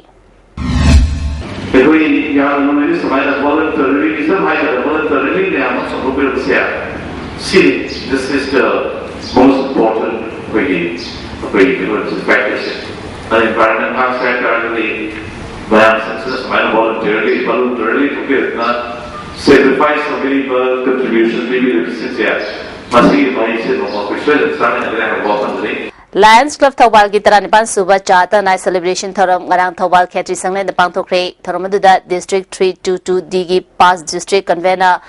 ꯑꯩꯈꯣꯏ ꯌꯥꯝꯅ ꯅꯨꯡꯉꯥꯏꯖꯩ ꯁꯨꯃꯥꯏꯅ voluntarily, ꯁꯝꯅ ꯍꯥꯏꯔꯕꯗ voluntarily ꯃꯌꯥꯝ ꯑꯃ ꯆꯣꯡꯊꯣꯛꯄꯤꯔꯛꯄꯁꯦ, ꯁꯤ, this is the most important ꯑꯩꯈꯣꯏꯒꯤ, ꯑꯩꯈꯣꯏꯒꯤ ꯀꯩꯅꯣꯁꯦ, factorꯁꯦ꯫ ꯑꯗ environment ꯉꯥꯛ ꯁꯦ ꯍꯥꯏꯇꯥꯔꯒꯗꯤ ꯃꯌꯥꯝꯁꯤꯡꯁꯤꯅ ꯁꯨꯃꯥꯏꯅ voluntarily, voluntarily ꯊꯣꯛꯄꯤꯔꯛꯇꯅ sacrifice ꯇꯧꯕꯤꯔꯤꯕ, contribution ꯄꯤꯕꯤꯔꯤꯕꯁꯤꯡꯁꯦ, ꯃꯁꯤꯒꯤ ꯃꯍꯩꯁꯦ ꯅꯣꯡꯃ ꯑꯩꯈꯣꯏ ꯁꯣꯏꯗꯅ ꯆꯥꯅꯒꯅꯤ ꯍꯥꯏꯕ ꯋꯥꯐꯝꯗꯨꯅꯤ꯫ Lions Club ꯊꯧꯕꯥꯜꯒꯤ ꯇꯔꯥꯅꯤꯄꯥꯟ ꯁꯨꯕ ꯆꯥ ꯇꯉꯥꯏ celebration ꯊꯧꯔꯝ ꯉꯔꯥꯡ ꯊꯧꯕꯥꯜ ꯈꯦꯇ꯭ꯔꯤ ꯁꯪꯂꯦꯟꯗ ꯄꯥꯡꯊꯣꯛꯈ꯭ꯔꯦ꯫ ꯊꯧꯔꯝ ꯑꯗꯨꯗ District three two two Dꯒꯤ past district convener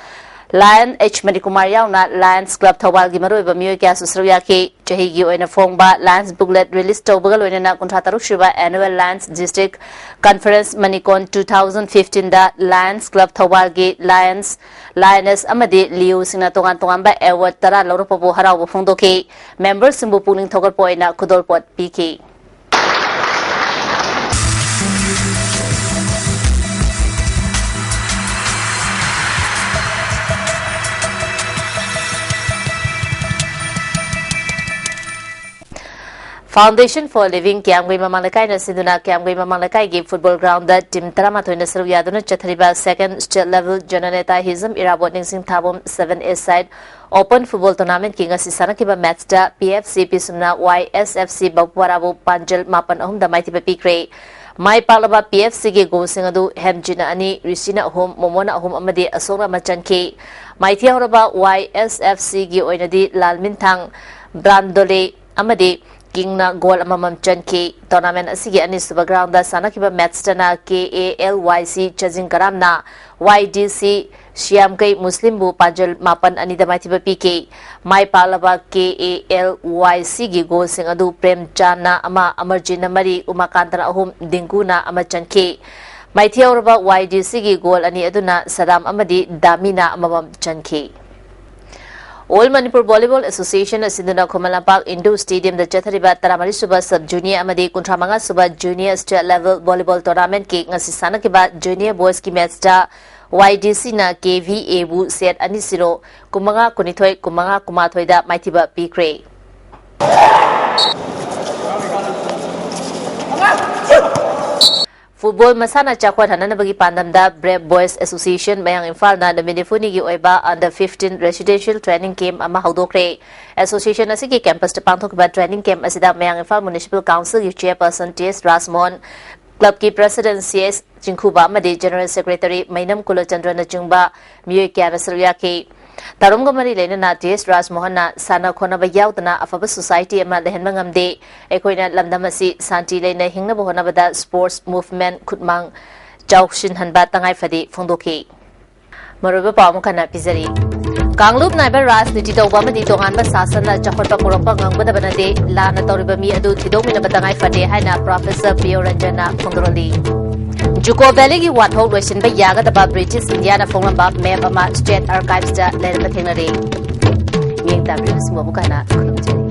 Lion H Manikumar ꯌꯥꯎꯅ Lions Club ꯊꯧꯕꯥꯜꯒꯤ ꯃꯔꯨꯑꯣꯏꯕ ꯃꯤꯑꯣꯏ ꯀꯌꯥꯁꯨ ꯁꯔꯨꯛ ꯌꯥꯈꯤ꯫ ꯆꯍꯤꯒꯤ ꯑꯣꯏꯅ ꯐꯣꯡꯕ Lions booklet release ꯇꯧꯕꯒ ꯂꯣꯏꯅꯅ ꯀꯨꯟꯊ꯭ꯔꯥ ꯇꯔꯨꯛ ꯁꯨꯕ annual Lions District Conference ꯃꯅꯤꯀꯣꯟ two thousand fifteenꯗ Lions Club ꯊꯧꯕꯥꯜꯒꯤ Lions, Lioness ꯑꯃꯗꯤ ꯂꯤꯑꯣꯁꯤꯡꯅ ꯇꯣꯉꯥꯟ ꯇꯣꯉꯥꯟꯕ award ꯇꯔꯥ ꯂꯧꯔꯛꯄꯕꯨ ꯍꯔꯥꯎꯕ ꯐꯣꯡꯗꯣꯛꯈꯤ꯫ ꯃꯦꯝꯕꯔꯁꯤꯡꯕꯨ ꯄꯨꯛꯅꯤꯡ ꯊꯧꯒꯠꯄ ꯑꯣꯏꯅ ꯈꯨꯗꯣꯜꯄꯣꯠ ꯄꯤꯈꯤ꯫ Foundation for Living ꯀ꯭ꯌꯥꯝꯒꯩ ꯃꯃꯥꯡ ꯂꯩꯀꯥꯏꯅ ꯁꯤꯟꯗꯨꯅ ꯀ꯭ꯌꯥꯝꯒꯩ ꯃꯃꯥꯡ ꯂꯩꯀꯥꯏꯒꯤ ꯐꯨꯠꯕꯣꯜ ꯒ꯭ꯔꯥꯎꯟꯗ ꯇꯤꯝ ꯇꯔꯥꯃꯥꯊꯣꯏꯅ ꯁꯔꯨꯛ ꯌꯥꯗꯨꯅ ꯆꯠꯊꯔꯤꯕ Second State Level Jananeta Hism Irabot ꯅꯤꯡꯁꯤꯡ ꯊꯥꯕꯝ seven A side open football tournamentꯀꯤ ꯉꯁꯤ ꯁꯥꯟꯅꯈꯤꯕ ꯃꯦꯠꯆꯇ P F C ꯄꯤꯁꯨꯝꯅ Y S F C ꯕꯕꯨꯋꯥꯔꯥꯕꯨ ꯄꯥꯟꯖꯜ ꯃꯥꯄꯟ ꯑꯍꯨꯝꯗ ꯃꯥꯏꯊꯤꯕ ꯄꯤꯈ꯭ꯔꯦ꯫ ꯃꯥꯏ ꯄꯥꯛꯂꯕ P F Cꯒꯤ ꯒꯣꯜꯁꯤꯡ ꯑꯗꯨ ꯍꯦꯝꯖꯤꯅ ꯑꯅꯤ, ꯔꯤꯁꯤꯅ ꯑꯍꯨꯝ, ꯃꯣꯃꯣꯅ ꯑꯍꯨꯝ ꯑꯃꯗꯤ ꯑꯁꯣꯛꯅ ꯑꯃ ꯆꯟꯈꯤ꯫ ꯃꯥꯏꯊꯤ ꯍꯧꯔꯕ Y S F Cꯒꯤ ꯑꯣꯏꯅꯗꯤ ꯂꯥꯜꯃꯤꯟꯊꯥꯡ ꯕ꯭ꯔꯥꯟꯗꯣꯂꯦ ꯑꯃꯗꯤ ꯀꯤꯡꯅ ꯒꯣꯜ ꯑꯃꯃꯝ ꯆꯟꯈꯤ꯫ ꯇꯣꯔꯅꯥꯃꯦꯟ ꯑꯁꯤꯒꯤ ꯑꯅꯤꯁꯨꯕ ꯒ꯭ꯔꯥꯎꯟꯗ ꯁꯥꯟꯅꯈꯤꯕ ꯃꯦꯠꯁꯇꯅ K A L Y C ꯆꯖꯤꯡ ꯀꯔꯥꯝꯅ Y D C ꯁꯤꯌꯥꯝꯀꯩ ꯃꯨꯁꯂꯤꯝꯕꯨ ꯄꯥꯟꯖꯜ ꯃꯥꯄꯟ ꯑꯅꯤꯗ ꯃꯥꯏꯊꯤꯕ ꯄꯤꯈꯤ꯫ ꯃꯥꯏ ꯄꯥꯛꯂꯕ K A L Y Cꯒꯤ ꯒꯣꯜꯁꯤꯡ ꯑꯗꯨ ꯄ꯭ꯔꯦꯝꯆꯥꯟꯅ ꯑꯃ, ꯑꯃꯔꯖꯤꯠꯅ ꯃꯔꯤ, ꯎꯃꯥꯀꯥꯟꯇꯅ ꯑꯍꯨꯝ, ꯗꯤꯡꯒꯨꯅ ꯑꯃ ꯆꯟꯈꯤ꯫ ꯃꯥꯏꯊꯤ ꯍꯧꯔꯕ Y D Cꯒꯤ ꯒꯣꯜ ꯑꯅꯤ ꯑꯗꯨꯅ ꯁꯗꯥꯝ ꯑꯃꯗꯤ ꯗꯥꯃꯤꯅ ꯑꯃꯃꯝ ꯆꯟꯈꯤ꯫ All Manipur Volleyball Association ꯑꯁꯤꯅ ꯈꯨꯃꯟ ꯂꯝꯄꯥꯛ Indoor Stadiumꯗ ꯆꯠꯊꯔꯤꯕ ꯇꯔꯥꯃꯔꯤꯁꯨꯕ Sub Junior ꯑꯃꯗꯤ ꯀꯨꯟꯊ꯭ꯔꯥꯃꯉꯥꯁꯨꯕ Junior State Level Volleyball Tournamentꯀꯤ ꯉꯁꯤ ꯁꯥꯟꯅꯈꯤꯕ Junior Boysꯀꯤ ꯃꯦꯠꯆꯇ Y D Cꯅ K V Aꯕꯨ set ꯑꯅꯤ zero, ꯀꯨꯟꯃꯉꯥ ꯀꯨꯟꯅꯤꯊꯣꯏ, ꯀꯨꯟꯃꯉꯥ ꯀꯨꯟꯃꯥꯊꯣꯏꯗ ꯃꯥꯏꯊꯤꯕ ꯄꯤꯈ꯭ꯔꯦ꯫ ꯐꯨꯠꯕꯣꯜ ꯃꯁꯥꯟꯅ ꯆꯥꯎꯈꯠꯍꯟꯅꯅꯕꯒꯤ ꯄꯥꯟꯗꯝꯗ Brave Boys Association ꯃꯌꯥꯡ ꯏꯝꯐꯥꯜꯅ ꯅꯨꯃꯤꯠ ꯅꯤꯐꯨꯅꯤꯒꯤ ꯑꯣꯏꯕ under fifteen residential training camp ꯑꯃ ꯍꯧꯗꯣꯛꯈ꯭ꯔꯦ꯫ Association ꯑꯁꯤꯒꯤ campusꯇ ꯄꯥꯡꯊꯣꯛꯈꯤꯕ training camp ꯑꯁꯤꯗ ꯃꯌꯥꯡ Imphal Municipal Councilꯒꯤ Chairperson T S ꯔꯥꯖꯃꯣꯍꯟ, clubꯀꯤ President C S ꯆꯤꯡꯈꯨꯕ ꯑꯃꯗꯤ General Secretary ꯃꯩꯅꯝ ꯀꯨꯂꯆꯟꯗ꯭ꯔꯅꯆꯤꯡꯕ ꯃꯤꯑꯣꯏ ꯀꯌꯥꯅ ꯁꯔꯨꯛ ꯌꯥꯈꯤ꯫ ꯊꯧꯔꯝꯒ ꯃꯔꯤ ꯂꯩꯅꯅ T S ꯔꯥꯖꯃꯣꯍꯟꯅ ꯁꯥꯟꯅ ꯈꯣꯠꯅꯕ ꯌꯥꯎꯗꯅ ꯑꯐꯕ society ꯑꯃ ꯂꯩꯍꯟꯕ ꯉꯝꯗꯦ꯫ ꯑꯩꯈꯣꯏꯅ ꯂꯝꯗꯝ ꯑꯁꯤ ꯁꯥꯟꯇꯤ ꯂꯩꯅ ꯍꯤꯡꯅꯕ ꯍꯣꯠꯅꯕꯗ sports movement ꯈꯨꯠꯃꯥꯡ ꯆꯥꯎꯁꯤꯟꯍꯟꯕ ꯇꯉꯥꯏ ꯐꯗꯦ ꯐꯣꯡꯗꯣꯛꯈꯤ꯫ ꯃꯔꯨꯑꯣꯏꯕ ꯄꯥꯎ ꯑꯃꯨꯛ ꯍꯟꯅ ꯄꯤꯖꯔꯤ꯫ ꯀꯥꯡꯂꯨꯞ ꯅꯥꯏꯕ ꯔꯥꯖꯅꯤꯇꯤ ꯇꯧꯕ ꯑꯃꯗꯤ ꯇꯣꯉꯥꯟꯕ ꯁꯥꯁꯟꯅ ꯆꯥꯎꯈꯠꯄ ꯄꯨꯔꯛꯄ ꯉꯝꯒꯗꯕ ꯅꯠꯇꯦ꯫ ꯂꯥꯟꯅ ꯇꯧꯔꯤꯕ ꯃꯤ ꯑꯗꯨ ꯊꯤꯗꯣꯛꯃꯤꯟꯅꯕ ꯇꯉꯥꯏ ꯐꯗꯦ ꯍꯥꯏꯅ Professor P O ꯔꯟꯖꯟꯅ ꯐꯣꯡꯗꯣꯔꯛꯂꯤ꯫ ꯖꯨꯀꯣ ꯚꯦꯂꯤꯒꯤ ꯋꯥꯊꯣꯛ ꯂꯣꯏꯁꯤꯟꯕ ꯌꯥꯒꯗꯕ British Indiaꯅ ꯐꯣꯡꯂꯝꯕ map ꯑꯃ State Archivesꯇ ꯂꯩꯔꯝꯕ ꯊꯦꯡꯅꯔꯦ꯫ ꯃꯤꯠꯌꯦꯡ ꯇꯥꯕꯤꯔꯤꯕꯁꯤꯡꯕꯨ ꯑꯃꯨꯛ ꯍꯟꯅ ꯈꯨꯔꯨꯝꯖꯔꯤ꯫